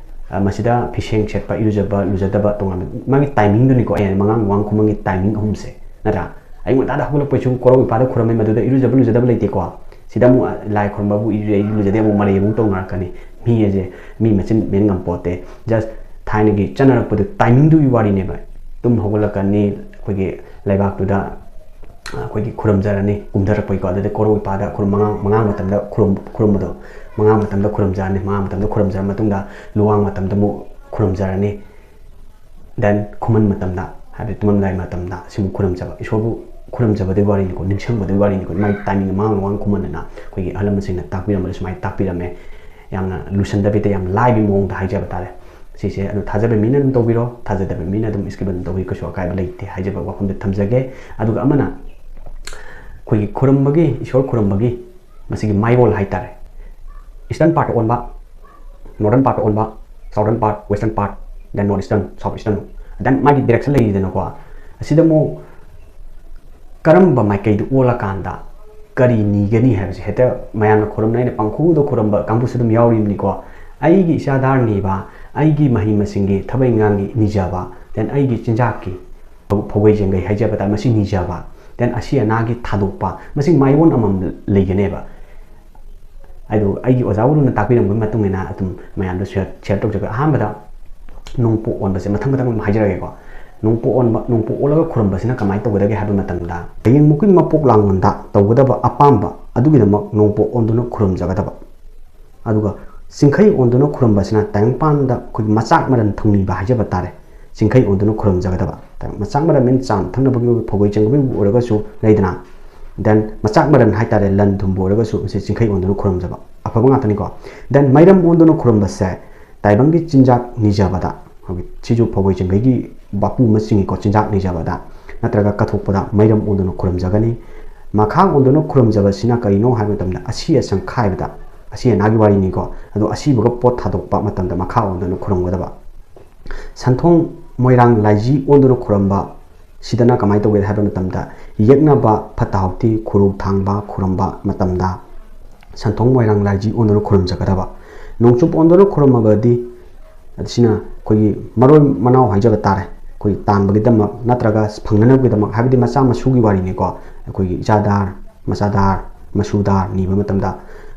ꯃꯁꯤꯗ ꯐꯤꯁꯦꯡ ꯁꯦꯠꯄ, ꯏꯔꯨꯖꯕ ꯂꯨꯖꯗꯕ ꯇꯣꯉꯥꯟꯕ ꯃꯥꯒꯤ ꯇꯥꯏꯃꯤꯡꯗꯨꯅꯤꯀꯣ꯫ ꯑꯩꯅ ꯃꯉꯥꯡ ꯂꯨꯋꯥꯡ ꯈꯨꯃꯟꯒꯤ ꯇꯥꯏꯃꯤꯡ ꯑꯍꯨꯝꯁꯦ, ꯅꯠꯇ꯭ꯔꯥ? ꯑꯌꯨꯛ ꯉꯟꯇꯥꯗ ꯍꯧꯒꯠꯂꯛꯄꯩꯁꯨ ꯀꯣꯔꯧ ꯏꯄꯥꯗ ꯈꯨꯔꯝꯃꯤ, ꯃꯗꯨꯗ ꯏꯔꯨꯖꯕ ꯂꯨꯖꯗꯕ ꯂꯩꯇꯦꯀꯣ꯫ ꯁꯤꯗ ꯑꯃꯨꯛ ꯂꯥꯏ ꯈꯨꯔꯝꯕꯕꯨ ꯏꯔꯨꯖꯩ ꯂꯨꯖꯗꯦ ꯑꯃꯨꯛ ꯃꯔꯩ ꯑꯃꯨꯛ ꯇꯧꯅꯔꯛꯀꯅꯤ꯫ ꯃꯤ ꯑꯁꯦ ꯃꯤ ꯃꯆꯤꯟ ꯃꯦꯟ ꯉꯝꯄꯣꯠꯇꯦ꯫ Just ꯊꯥꯏꯅꯒꯤ ꯆꯠꯅꯔꯛꯄꯗꯨ, ꯇꯥꯏꯃꯤꯡꯗꯨꯒꯤ ꯋꯥꯔꯤꯅꯦꯕ꯫ ꯇꯨꯝ ꯍꯧꯒꯠꯂꯛꯀꯅꯤ, ꯑꯩꯈꯣꯏꯒꯤ ꯂꯩꯕꯥꯛꯇꯨꯗ ꯑꯩꯈꯣꯏꯒꯤ ꯈꯨꯔꯨꯝꯖꯔꯅꯤ, ꯀꯨꯝꯊꯔꯛꯄꯒꯤꯀꯣ꯫ ꯑꯗꯨꯗꯩ ꯀꯣꯔꯧ ꯏꯄꯥꯗ ꯈꯨꯔꯨꯝ-, ꯃꯉꯥꯡ, ꯃꯉꯥꯡ ꯃꯇꯝꯗ ꯈꯨꯔꯨꯝ-, ꯈꯨꯔꯨꯝꯕꯗꯣ, ꯃꯉꯥꯡ ꯃꯇꯝꯗ ꯈꯨꯔꯨꯝꯖꯔꯅꯤ꯫ ꯃꯉꯥꯡ ꯃꯇꯝꯗ ꯈꯨꯔꯨꯝꯖꯔ ꯃꯇꯨꯡꯗ ꯂꯨꯋꯥꯡ ꯃꯇꯝꯗ ꯑꯃꯨꯛ ꯈꯨꯔꯨꯝꯖꯔꯅꯤ꯫ Then ꯈꯨꯃꯟ ꯃꯇꯝꯗ, ꯍꯥꯏꯕꯗꯤ ꯇꯨꯝꯃꯝꯗꯥꯏ ꯃꯇꯝꯗ ꯁꯤꯃꯨꯛ ꯈꯨꯔꯨꯝꯖꯕ, ꯏꯁꯣꯔꯕꯨ ꯈꯨꯔꯨꯝꯖꯕꯗꯨꯒꯤ ꯋꯥꯔꯤꯅꯤꯀꯣ, ꯅꯤꯡꯁꯤꯡꯕꯗꯨꯒꯤ ꯋꯥꯔꯤꯅꯤꯀꯣ꯫ ꯃꯥꯒꯤ ꯇꯥꯏꯃꯤꯡ, ꯃꯉꯥꯡ ꯂꯨꯋꯥꯡ ꯈꯨꯃꯟ ꯑꯅ ꯑꯩꯈꯣꯏꯒꯤ ꯑꯍꯜ ꯂꯃꯟꯁꯤꯡꯅ ꯇꯥꯛꯄꯤꯔꯝꯕꯗ ꯁꯨꯃꯥꯏꯅ ꯇꯥꯛꯄꯤꯔꯝꯃꯦ꯫ ꯌꯥꯝꯅ ꯂꯨꯁꯟꯗꯕꯤꯗ ꯌꯥꯝ ꯂꯥꯏꯕꯒꯤ ꯃꯑꯣꯡꯗ ꯍꯥꯏꯖꯕ ꯇꯥꯔꯦ꯫ ꯁꯤꯁꯦ ꯑꯗꯨ ꯊꯥꯖꯕ ꯃꯤꯅ ꯑꯗꯨꯝ ꯇꯧꯕꯤꯔꯣ, ꯊꯥꯖꯗꯕ ꯃꯤꯅ ꯑꯗꯨꯝ skip ꯑꯗꯨꯝ ꯇꯧꯕꯤ, ꯀꯩꯁꯨ ꯑꯀꯥꯏꯕ ꯂꯩꯇꯦ ꯍꯥꯏꯖꯕ ꯋꯥꯐꯝꯗ ꯊꯝꯖꯒꯦ꯫ ꯑꯗꯨꯒ ꯑꯃꯅ ꯑꯩꯈꯣꯏꯒꯤ ꯈꯨꯔꯨꯝꯕꯒꯤ, ꯏꯁꯣꯔ ꯈꯨꯔꯨꯝꯕꯒꯤ ꯃꯁꯤꯒꯤ ꯃꯥꯏꯔꯣꯜ ꯍꯥꯏꯇꯥꯔꯦ, Eastern part ꯑꯣꯟꯕ, Northern part ꯑꯣꯟꯕ, Southern part, Western part, then North Eastern, South Eastern, then ꯃꯥꯒꯤ direction ꯂꯩꯔꯤꯗꯅꯀꯣ꯫ ꯑꯁꯤꯗ ꯑꯃꯨꯛ ꯀꯔꯝꯕ ꯃꯥꯏꯀꯩꯗ ꯑꯣꯜꯂꯀꯥꯟꯗ ꯀꯔꯤ ꯅꯤꯒꯅꯤ ꯍꯥꯏꯕꯁꯦ ꯍꯦꯛꯇ ꯃꯌꯥꯝꯅ ꯈꯨꯔꯨꯝꯅ, ꯑꯩꯅ ꯄꯪꯈꯨꯗ ꯈꯨꯔꯨꯝꯕ ꯀꯥꯡꯕꯨꯁꯨ ꯑꯗꯨꯝ ꯌꯥꯎꯔꯤꯕꯅꯤꯀꯣ꯫ ꯑꯩꯒꯤ ꯏꯆꯥ ꯗꯥꯔ ꯅꯤꯕ, ꯑꯩꯒꯤ ꯃꯍꯩ ꯃꯁꯤꯡꯒꯤ ꯊꯕꯛ ꯏꯪꯈꯥꯡꯒꯤ ꯅꯤꯖꯕ, then ꯑꯩꯒꯤ ꯆꯤꯟꯖꯥꯛꯀꯤ ꯐꯧ-, ꯐꯧꯒꯩ ꯆꯦꯡꯒꯩ ꯍꯥꯏꯖꯕ ꯇꯥꯔꯦ, ꯃꯁꯤ ꯅꯤꯖꯕ, then ꯑꯁꯤ ꯑꯅꯥꯒꯤ ꯊꯥꯗꯣꯛꯄ, ꯃꯁꯤ ꯃꯥꯏꯑꯣꯟ ꯑꯃꯃꯝ ꯂꯩꯒꯅꯦꯕ꯫ ꯑꯗꯨ ꯑꯩꯒꯤ ꯑꯣꯖꯥ ꯒꯨꯔꯨꯅ ꯇꯥꯛꯄꯤꯔꯝꯕꯒꯤ ꯃꯇꯨꯡ ꯏꯟꯅ ꯑꯗꯨꯝ ꯃꯌꯥꯝꯗ share, share ꯇꯧꯖꯒꯦ꯫ ꯑꯍꯥꯟꯕꯗ ꯅꯣꯡꯄꯣꯛ ꯑꯣꯟꯕꯁꯦ ꯃꯊꯪ ꯃꯊꯪ ꯑꯗꯨꯝ ꯍꯥꯏꯖꯔꯒꯦꯀꯣ꯫ ꯅꯣꯡꯄꯣꯛ ꯑꯣꯟꯕ, ꯅꯣꯡꯄꯣꯛ ꯑꯣꯜꯂꯒ ꯈꯨꯔꯨꯝꯕꯁꯤꯅ ꯀꯃꯥꯏꯅ ꯇꯧꯒꯗꯒꯦ ꯍꯥꯏꯕ ꯃꯇꯝꯗ, ꯍꯌꯦꯡꯃꯨꯛꯀꯤ ꯃꯄꯣꯛ ꯂꯥꯡꯕꯟꯗ ꯇꯧꯒꯗꯕ ꯑꯄꯥꯝꯕ ꯑꯗꯨꯒꯤꯗꯃꯛ ꯅꯣꯡꯄꯣꯛ ꯑꯣꯟꯗꯨꯅ ꯈꯨꯔꯨꯝꯖꯒꯗꯕ꯫ ꯑꯗꯨꯒ ꯆꯤꯡꯈꯩ ꯑꯣꯟꯗꯨꯅ ꯈꯨꯔꯨꯝꯕꯁꯤꯅ ꯇꯥꯏꯕꯪꯄꯥꯟꯗ ꯑꯩꯈꯣꯏꯒꯤ ꯃꯆꯥꯛ ꯃꯔꯟ ꯊꯨꯡꯅꯤꯕ ꯍꯥꯏꯖꯕ ꯇꯥꯔꯦ꯫ ꯆꯤꯡꯈꯩ ꯑꯣꯟꯗꯨꯅ ꯈꯨꯔꯨꯝꯖꯒꯗꯕ꯫ ꯃꯆꯥꯛ ꯃꯔꯟ means ꯆꯥꯅ ꯊꯛꯅꯕꯒꯤ ꯑꯣꯏꯕ ꯐꯧꯒꯩ ꯆꯦꯡꯒꯩꯕꯨ ꯑꯣꯏꯔꯒꯁꯨ ꯂꯩꯗꯅ, then ꯃꯆꯥꯛ ꯃꯔꯟ ꯍꯥꯏꯇꯥꯔꯦ, ꯂꯟ ꯊꯨꯝꯕꯨ ꯑꯣꯏꯔꯒꯁꯨ ꯃꯁꯤ ꯆꯤꯡꯈꯩ ꯑꯣꯟꯗꯨꯅ ꯈꯨꯔꯨꯝꯖꯕ ꯑꯐꯕ ꯉꯥꯛꯇꯅꯤꯀꯣ꯫ Then ꯃꯩꯔꯝ ꯑꯣꯟꯗꯨꯅ ꯈꯨꯔꯨꯝꯕꯁꯦ ꯇꯥꯏꯕꯪꯒꯤ ꯆꯤꯟꯖꯥꯛ ꯅꯤꯖꯕꯗ, ꯍꯧꯖꯤꯛ ꯁꯤꯁꯨ ꯐꯧꯒꯩ ꯆꯦꯡꯒꯩꯒꯤ ꯕꯥꯄꯨ ꯑꯃ ꯆꯤꯡꯉꯤꯀꯣ, ꯆꯤꯟꯖꯥꯛ ꯅꯤꯖꯕꯗ ꯅꯠꯇ꯭ꯔꯒ ꯀꯠꯊꯣꯛꯄꯗ ꯃꯩꯔꯝ ꯑꯣꯟꯗꯨꯅ ꯈꯨꯔꯨꯝꯖꯒꯅꯤ꯫ ꯃꯈꯥ ꯑꯣꯟꯗꯨꯅ ꯈꯨꯔꯨꯝꯖꯕꯁꯤꯅ ꯀꯔꯤꯅꯣ ꯍꯥꯏꯕ ꯃꯇꯝꯗ, ꯑꯁꯤ ꯑꯁꯪ ꯈꯥꯏꯕꯗ, ꯑꯁꯤ ꯑꯅꯥꯒꯤ ꯋꯥꯔꯤꯅꯤꯀꯣ, ꯑꯗꯣ ꯑꯁꯤꯕꯒ ꯄꯣꯠ ꯊꯥꯗꯣꯛꯄ ꯃꯇꯝꯗ ꯃꯈꯥ ꯑꯣꯟꯗꯨꯅ ꯈꯨꯔꯨꯝꯒꯗꯕ꯫ ꯁꯟꯊꯣꯡ ꯃꯣꯏꯔꯥꯡ ꯂꯥꯏꯖꯤ ꯑꯣꯟꯗꯨꯅ ꯈꯨꯔꯨꯝꯕ ꯁꯤꯗꯅ ꯀꯃꯥꯏꯅ ꯇꯧꯒꯦ ꯍꯥꯏꯕ ꯃꯇꯝꯗ, ꯌꯦꯛꯅꯕ ꯐꯠꯇ ꯍꯥꯎꯊꯤ ꯈꯨꯔꯨ ꯊꯥꯡꯕ ꯈꯨꯔꯨꯝꯕ ꯃꯇꯝꯗ ꯁꯟꯊꯣꯡ ꯃꯣꯏꯔꯥꯡ ꯂꯥꯏꯖꯤ ꯑꯣꯟꯗꯨꯅ ꯈꯨꯔꯨꯝꯖꯒꯗꯕ꯫ ꯅꯣꯡꯆꯨꯞ ꯑꯣꯟꯗꯨꯅ ꯈꯨꯔꯨꯝꯃꯕꯗꯤ, ꯑꯁꯤꯅ ꯑꯩꯈꯣꯏꯒꯤ ꯃꯔꯣꯏ ꯃꯅꯥꯎ ꯍꯥꯏꯖꯕ ꯇꯥꯔꯦ, ꯑꯩꯈꯣꯏꯒꯤ ꯇꯥꯟꯕꯒꯤꯗꯃꯛ ꯅꯠꯇ꯭ꯔꯒ ꯐꯪꯅꯅꯕꯒꯤꯗꯃꯛ, ꯍꯥꯏꯕꯗꯤ ꯃꯆꯥ ꯃꯁꯨꯒꯤ ꯋꯥꯔꯤꯅꯤꯀꯣ, ꯑꯩꯈꯣꯏꯒꯤ ꯏꯆꯥꯗꯥꯔ, ꯃꯆꯥꯗꯥꯔ, ꯃꯁꯨꯗꯥꯔ ꯅꯤꯕ ꯃꯇꯝꯗ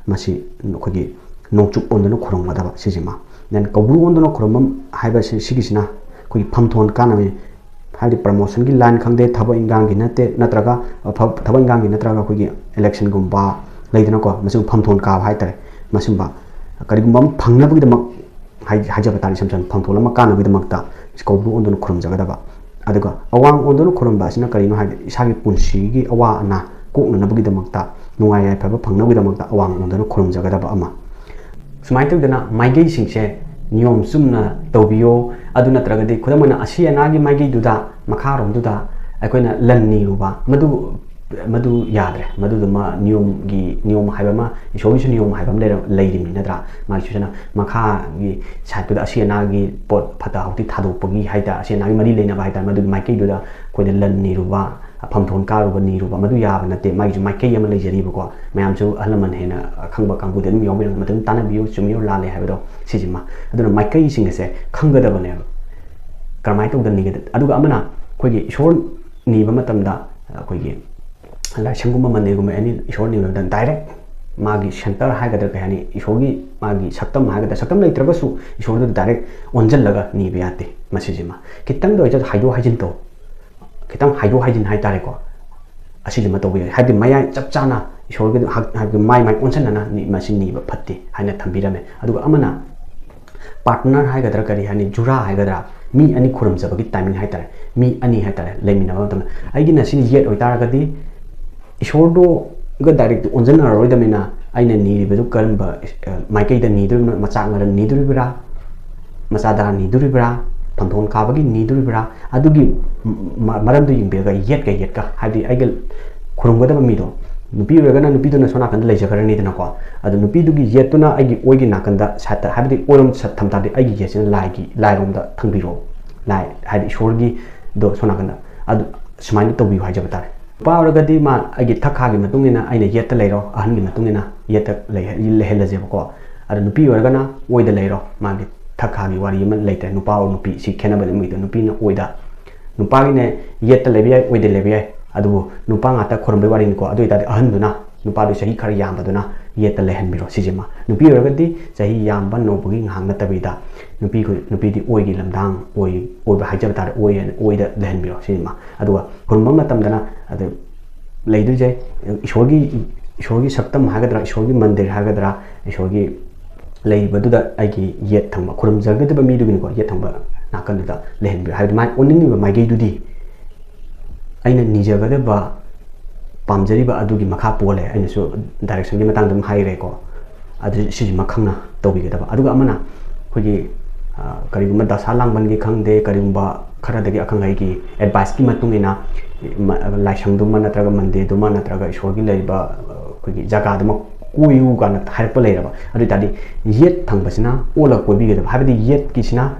ꯃꯁꯤ ꯑꯩꯈꯣꯏꯒꯤ ꯅꯣꯡꯆꯨꯞ ꯑꯣꯟꯗꯨꯅ ꯈꯨꯔꯨꯝꯒꯗꯕ ꯁꯤꯁꯤꯃ꯫ Then ꯀꯧꯕ꯭ꯔꯨ ꯑꯣꯟꯗꯨꯅ ꯈꯨꯔꯨꯝꯕ ꯍꯥꯏꯕꯁꯤ, ꯁꯤꯒꯤꯁꯤꯅ ꯑꯩꯈꯣꯏꯒꯤ ꯐꯝꯊꯣꯟ ꯀꯥꯟꯅꯕ, ꯍꯥꯏꯕꯗꯤ promotionꯒꯤ line ꯈꯪꯗꯦ, ꯊꯕꯛ ꯏꯟꯈꯥꯡꯒꯤ ꯅꯠꯇꯦ, ꯅꯠꯇ꯭ꯔꯒ, ꯑ, ꯐ-, ꯊꯕꯛ ꯏꯟꯈꯥꯡꯒꯤ ꯅꯠꯇ꯭ꯔꯒ ꯑꯩꯈꯣꯏꯒꯤ electionꯒꯨꯝꯕ ꯂꯩꯗꯅꯀꯣ, ꯃꯁꯤꯒꯨꯝꯕ ꯐꯝꯊꯣꯟ ꯀꯥꯕ ꯍꯥꯏꯇꯥꯔꯦ, ꯃꯁꯤꯒꯨꯝꯕ ꯀꯔꯤꯒꯨꯝꯕ ꯑꯃ ꯐꯪꯅꯕꯒꯤꯗꯃꯛ ꯍꯥꯏ-, ꯍꯥꯏꯖꯕ ꯇꯥꯔꯦ, ꯏꯁꯝ ꯁꯝꯅ ꯐꯝꯊꯣꯟ ꯑꯃ ꯀꯥꯟꯅꯕꯒꯤꯗꯃꯛꯇ ꯀꯧꯕ꯭ꯔꯨ ꯑꯣꯟꯗꯨꯅ ꯈꯨꯔꯨꯝꯖꯒꯗꯕ꯫ ꯑꯗꯨꯒ ꯑꯋꯥꯡ ꯑꯣꯟꯗꯨꯅ ꯈꯨꯔꯨꯝꯕ ꯑꯁꯤꯅ ꯀꯔꯤꯅꯣ ꯍꯥꯏꯕꯗ, ꯏꯁꯥꯒꯤ ꯄꯨꯟꯁꯤꯒꯤ ꯑꯋꯥ ꯑꯅꯥ ꯀꯣꯛꯅꯅꯕꯒꯤꯗꯃꯛꯇ, ꯅꯨꯡꯉꯥꯏ ꯌꯥꯏꯐꯕ ꯐꯪꯅꯕꯒꯤꯗꯃꯛꯇ ꯑꯋꯥꯡ ꯑꯣꯟꯗꯨꯅ ꯈꯨꯔꯨꯝꯖꯒꯗꯕ ꯑꯃ꯫ ꯁꯨꯃꯥꯏꯅ ꯇꯧꯗꯅ ꯃꯥꯏꯀꯩꯁꯤꯡꯁꯦ ꯅꯤꯌꯣꯝ ꯆꯨꯝꯅ ꯇꯧꯕꯤꯌꯣ꯫ ꯑꯗꯨ ꯅꯠꯇ꯭ꯔꯒꯗꯤ, ꯈꯨꯗꯝ ꯑꯣꯏꯅ, ꯑꯁꯤ ꯑꯅꯥꯒꯤ ꯃꯥꯏꯀꯩꯗꯨꯗ, ꯃꯈꯥꯔꯣꯝꯗꯨꯗ ꯑꯩꯈꯣꯏꯅ ꯂꯟ ꯅꯤꯔꯨꯕ, ꯃꯗꯨ, ꯃꯗꯨ ꯌꯥꯗ꯭ꯔꯦ꯫ ꯃꯗꯨꯗꯨꯃ ꯅꯤꯌꯣꯝꯒꯤ, ꯅꯤꯌꯣꯝ ꯍꯥꯏꯕ ꯑꯃ, ꯏꯁꯣꯔꯒꯤꯁꯨ ꯅꯤꯌꯣꯝ ꯍꯥꯏꯕ ꯑꯃ ꯂꯩꯔ-, ꯂꯩꯔꯤꯕꯅꯤ ꯅꯠꯇ꯭ꯔꯥ? ꯃꯥꯒꯤ ꯁꯨꯁꯅ ꯃꯈꯥꯒꯤ sideꯇꯨꯗ ꯑꯁꯤ ꯑꯅꯥꯒꯤ ꯄꯣꯠ ꯐꯠꯇ ꯍꯥꯎꯊꯤ ꯊꯥꯗꯣꯛꯄꯒꯤ ꯍꯥꯏꯇꯥꯔꯦ, ꯑꯁꯤ ꯑꯅꯥꯒꯤ ꯃꯔꯤ ꯂꯩꯅꯕ ꯍꯥꯏꯇꯥꯔꯦ, ꯃꯗꯨꯒꯤ ꯃꯥꯏꯀꯩꯗꯨꯗ ꯑꯩꯈꯣꯏꯅ ꯂꯟ ꯅꯤꯔꯨꯕ, ꯐꯝꯊꯣꯟ ꯀꯥꯔꯨꯕ, ꯅꯤꯔꯨꯕ, ꯃꯗꯨ ꯌꯥꯕ ꯅꯠꯇꯦ꯫ ꯃꯥꯒꯤꯁꯨ ꯃꯥꯏꯀꯩ ꯑꯃ ꯂꯩꯖꯔꯤꯕꯀꯣ꯫ ꯃꯌꯥꯝꯁꯨ ꯑꯍꯜ ꯂꯃꯟ ꯍꯦꯟꯅ ꯈꯪꯕ ꯀꯥꯡꯕꯨꯗꯤ ꯑꯗꯨꯝ ꯌꯥꯎꯕꯤꯔꯝꯒꯅꯤ, ꯃꯗꯨ ꯑꯗꯨꯝ ꯇꯥꯟꯅꯕꯤꯌꯨ, ꯆꯨꯝꯃꯤꯔꯣ ꯂꯥꯜꯂꯦ ꯍꯥꯏꯕꯗꯣ, ꯁꯤꯁꯤꯃ꯫ ꯑꯗꯨꯅ ꯃꯥꯏꯀꯩꯁꯤꯡ ꯑꯁꯦ ꯈꯪꯒꯗꯕꯅꯦꯕ, ꯀꯔꯝꯍꯥꯏꯅ ꯇꯧꯗꯅ ꯅꯤꯒꯗ-, ꯑꯗꯨꯒ ꯑꯃꯅ ꯑꯩꯈꯣꯏꯒꯤ ꯏꯁꯣꯔ ꯅꯤꯕ ꯃꯇꯝꯗ, ꯑꯩꯈꯣꯏꯒꯤ ꯂꯥꯏꯁꯪꯒꯨꯝꯕ, ꯃꯟꯗꯤꯔꯒꯨꯝꯕ, any ꯏꯁꯣꯔ ꯅꯤꯕ ꯃꯇꯝꯗ direct ꯃꯥꯒꯤ centre ꯍꯥꯏꯒꯗ꯭ꯔꯥ, ꯀꯩ ꯍꯥꯏꯅꯤ, ꯏꯁꯣꯔꯒꯤ ꯃꯥꯒꯤ ꯁꯛꯇꯝ ꯍꯥꯏꯒꯗ꯭ꯔꯥ, ꯁꯛꯇꯝ ꯂꯩꯇ꯭ꯔꯒꯁꯨ ꯏꯁꯣꯔꯗꯨꯗ direct ꯑꯣꯟꯁꯤꯜꯂꯒ ꯅꯤꯕ ꯌꯥꯗꯦ꯫ ꯃꯁꯤꯁꯤꯃ ꯈꯤꯇꯪꯗ ꯑꯣꯏꯔꯁꯨ ꯍꯥꯏꯗꯣꯛ ꯍꯥꯏꯖꯤꯟ ꯇꯧ, ꯈꯤꯇꯪ ꯍꯥꯏꯗꯣꯛ ꯍꯥꯏꯖꯤꯟ ꯍꯥꯏꯇꯥꯔꯦꯀꯣ, ꯑꯁꯤꯁꯤꯃ ꯇꯧꯕ ꯌꯥꯏ꯫ ꯍꯥꯏꯕꯗꯤ ꯃꯌꯥꯏ ꯆꯞ ꯆꯥꯅ ꯏꯁꯣꯔꯒꯤ ꯍꯛ-, ꯍꯥꯏꯕꯗꯤ ꯃꯥꯏ ꯃꯥꯏ ꯑꯣꯟꯁꯤꯟꯅꯅ ꯅꯤ-, ꯃꯁꯤ ꯅꯤꯕ ꯐꯠꯇꯦ ꯍꯥꯏꯅ ꯊꯝꯕꯤꯔꯝꯃꯦ꯫ ꯑꯗꯨꯒ ꯑꯃꯅ partner ꯍꯥꯏꯒꯗ꯭ꯔꯥ, ꯀꯔꯤ ꯍꯥꯏꯅꯤ, ꯖꯨꯔꯥ ꯍꯥꯏꯒꯗ꯭ꯔꯥ, ꯃꯤ ꯑꯅꯤ ꯈꯨꯔꯨꯝꯖꯕꯒꯤ timing ꯍꯥꯏꯇꯥꯔꯦ, ꯃꯤ ꯑꯅꯤ ꯍꯥꯏꯇꯥꯔꯦ, ꯂꯩꯃꯤꯟꯅꯕ ꯃꯇꯝꯗ, ꯑꯩꯒꯤꯅ ꯁꯤꯅ ꯌꯦꯠ ꯑꯣꯏꯇꯥꯔꯒꯗꯤ ꯏꯁꯣꯔꯗꯣꯒ direct ꯑꯣꯟꯁꯤꯟꯅꯔꯔꯣꯏꯗꯕꯅꯤꯅ, ꯑꯩꯅ ꯅꯤꯔꯤꯕꯗꯨ ꯀꯔꯝꯕ, ꯑ, ꯃꯥꯏꯀꯩꯗ ꯅꯤꯗꯣꯔꯤꯕꯅꯣ? ꯃꯆꯥꯛ ꯃꯔꯟ ꯅꯤꯗꯣꯔꯤꯕ꯭ꯔꯥ, ꯃꯆꯥꯗꯥ ꯅꯤꯗꯣꯔꯤꯕ꯭ꯔꯥ, ꯐꯝꯊꯣꯟ ꯀꯥꯕꯒꯤ ꯅꯤꯗꯣꯔꯤꯕ꯭ꯔꯥ? ꯑꯗꯨꯒꯤ ꯃ-, ꯃꯔꯝꯗꯨ ꯌꯦꯡꯕꯤꯔꯒ, ꯌꯦꯠꯀ ꯌꯦꯠꯀ, ꯍꯥꯏꯕꯗꯤ ꯑꯩꯒ ꯈꯨꯔꯨꯝꯒꯗꯕ ꯃꯤꯗꯣ, ꯅꯨꯄꯤ ꯑꯣꯏꯔꯒꯅ ꯅꯨꯄꯤꯗꯨꯅ ꯁꯣꯝ ꯅꯥꯀꯟꯗ ꯂꯩꯖꯈ꯭ꯔꯅꯤꯗꯅꯀꯣ꯫ ꯑꯗꯣ ꯅꯨꯄꯤꯗꯨꯒꯤ ꯌꯦꯠꯇꯨꯅ ꯑꯩꯒꯤ ꯑꯣꯏꯒꯤ ꯅꯥꯀꯟꯗ ꯁꯥꯏꯠꯇ, ꯍꯥꯏꯕꯗꯤ ꯑꯣꯏꯔꯣꯝ ꯁꯥꯏꯠ ꯊꯝ ꯇꯥꯔꯗꯤ, ꯑꯩꯒꯤ ꯌꯦꯠꯁꯤꯅ ꯂꯥꯏꯒꯤ, ꯂꯥꯏꯔꯣꯝꯗ ꯊꯝꯕꯤꯔꯣ, ꯂꯥꯏ ꯍꯥꯏꯗꯤ ꯏꯁꯣꯔꯒꯤꯗꯣ ꯁꯣꯝ ꯅꯥꯀꯟꯗ꯫ ꯑꯗꯨ ꯁꯨꯃꯥꯏꯅ ꯇꯧꯕꯤꯌꯨ ꯍꯥꯏꯖꯕ ꯇꯥꯔꯦ꯫ ꯅꯨꯄꯥ ꯑꯣꯏꯔꯒꯗꯤ ꯃꯥ ꯑꯩꯒꯤ ꯊꯛ ꯈꯥꯒꯤ ꯃꯇꯨꯡ ꯏꯟꯅ ꯑꯩꯅ ꯌꯦꯠꯇ ꯂꯩꯔꯣ, ꯑꯍꯟꯒꯤ ꯃꯇꯨꯡ ꯏꯟꯅ ꯌꯦꯠꯇ ꯂꯩ-, ꯂꯩꯍꯜꯂꯁꯦꯕꯀꯣ꯫ ꯑꯗꯣ ꯅꯨꯄꯤ ꯑꯣꯏꯔꯒꯅ ꯑꯣꯏꯗ ꯂꯩꯔꯣ, ꯃꯥꯒꯤ ꯊꯛ ꯈꯥꯒꯤ ꯋꯥꯔꯤ ꯑꯃ ꯂꯩꯇ꯭ꯔꯦ꯫ ꯅꯨꯄꯥ ꯑꯣꯔ ꯅꯨꯄꯤ, ꯁꯤ ꯈꯦꯠꯅꯕꯅꯤ ꯃꯣꯏꯗꯣ꯫ ꯅꯨꯄꯤꯅ ꯑꯣꯏꯗ, ꯅꯨꯄꯥꯒꯤꯅꯦ ꯌꯦꯠꯇ ꯂꯩꯕ ꯌꯥꯏ, ꯑꯣꯏꯗ ꯂꯩꯕ ꯌꯥꯏ, ꯑꯗꯨꯕꯨ ꯅꯨꯄꯥ ꯉꯥꯛꯇ ꯈꯣꯏꯔꯝꯕꯩ ꯋꯥꯔꯤꯅꯤꯀꯣ꯫ ꯑꯗꯨ ꯑꯣꯏꯇꯥꯔꯗꯤ ꯑꯍꯟꯗꯨꯅ, ꯅꯨꯄꯥꯗꯨ ꯆꯍꯤ ꯈꯔ ꯌꯥꯝꯕꯗꯨꯅ ꯌꯦꯠꯇ ꯂꯩꯍꯟꯕꯤꯔꯣ ꯁꯤꯁꯤꯃ꯫ ꯅꯨꯄꯤ ꯑꯣꯏꯔꯒꯗꯤ ꯆꯍꯤ ꯌꯥꯝꯕ ꯅꯧꯕꯒꯤ ꯉꯥꯏꯍꯥꯛ ꯅꯠꯇꯕꯤꯗ, ꯅꯨꯄꯤ, ꯅꯨꯄꯤꯗꯤ ꯑꯣꯏꯒꯤ ꯂꯝꯗꯥꯡ ꯑꯣꯏ, ꯑꯣꯏꯕ ꯍꯥꯏꯖꯕ ꯇꯥꯔꯦ, ꯑꯣꯏ, ꯑꯣꯏꯗ ꯂꯩꯍꯟꯕꯤꯔꯣ ꯁꯤꯁꯤꯃ꯫ ꯑꯗꯨꯒ ꯈꯨꯔꯨꯝꯕ ꯃꯇꯝꯗꯅ ꯑꯗ ꯂꯩꯗꯣꯏꯁꯦ ꯏꯁꯣꯔꯒꯤ, ꯏꯁꯣꯔꯒꯤ ꯁꯛꯇꯝ ꯍꯥꯏꯒꯗ꯭ꯔꯥ, ꯏꯁꯣꯔꯒꯤ ꯃꯟꯗꯤꯔ ꯍꯥꯏꯒꯗ꯭ꯔꯥ, ꯏꯁꯣꯔꯒꯤ ꯂꯩꯕꯗꯨꯗ ꯑꯩꯒꯤ ꯌꯦꯠ ꯊꯪꯕ, ꯈꯨꯔꯨꯝꯖꯒꯗꯕ ꯃꯤꯗꯨꯒꯤꯅꯤꯀꯣ, ꯌꯦꯠ ꯊꯪꯕ ꯅꯥꯀꯟꯗꯨꯗ ꯂꯩꯍꯟꯕꯤꯌꯨ꯫ ꯍꯥꯏꯕꯗꯤ ꯃꯥꯏ ꯑꯣꯟꯅꯤꯡꯉꯤꯕ ꯃꯥꯏꯀꯩꯗꯨꯗꯤ ꯑꯩꯅ ꯅꯤꯖꯒꯗꯕ, ꯄꯥꯝꯖꯔꯤꯕ ꯑꯗꯨꯒꯤ ꯃꯈꯥ ꯄꯣꯜꯂꯦ꯫ ꯑꯩꯅꯁꯨ ꯗꯥꯏꯔꯦꯛꯁꯟꯒꯤ ꯃꯇꯥꯡꯗ ꯑꯗꯨꯝ ꯍꯥꯏꯈ꯭ꯔꯦꯀꯣ꯫ ꯑꯗꯨ ꯁꯤꯁꯤꯃ ꯈꯪꯅ ꯇꯧꯕꯤꯒꯗꯕ꯫ ꯑꯗꯨꯒ ꯑꯃꯅ ꯑꯩꯈꯣꯏꯒꯤ, ꯑ, ꯀꯔꯤꯒꯨꯝꯕ ꯗꯁꯥ ꯂꯥꯡꯕꯟꯒꯤ ꯈꯪꯗꯦ, ꯀꯔꯤꯒꯨꯝꯕ ꯈꯔꯗꯒꯤ ꯑꯈꯪ ꯑꯍꯩꯒꯤ ꯑꯦꯗꯚꯥꯏꯁꯀꯤ ꯃꯇꯨꯡ ꯏꯟꯅ ꯃ-, ꯂꯥꯏꯁꯪꯗꯨꯃ ꯅꯠꯇ꯭ꯔꯒ ꯃꯟꯗꯤꯔꯗꯨꯃ ꯅꯠꯇ꯭ꯔꯒ ꯏꯁꯣꯔꯒꯤ ꯂꯩꯔꯤꯕ, ꯑ, ꯑꯩꯈꯣꯏꯒꯤ ꯖꯒꯥꯗꯨꯃ ꯀꯣꯏꯌꯨ ꯀꯥꯏꯅ ꯍꯥꯏꯔꯛꯄ ꯂꯩꯔꯕ, ꯑꯗꯨ ꯑꯣꯏ ꯇꯥꯔꯗꯤ ꯌꯦꯠ ꯊꯪꯕꯁꯤꯅ ꯑꯣꯜꯂꯒ ꯀꯣꯏꯕꯤꯒꯗꯕ꯫ ꯍꯥꯏꯕꯗꯤ ꯌꯦꯠꯀꯤꯁꯤꯅ,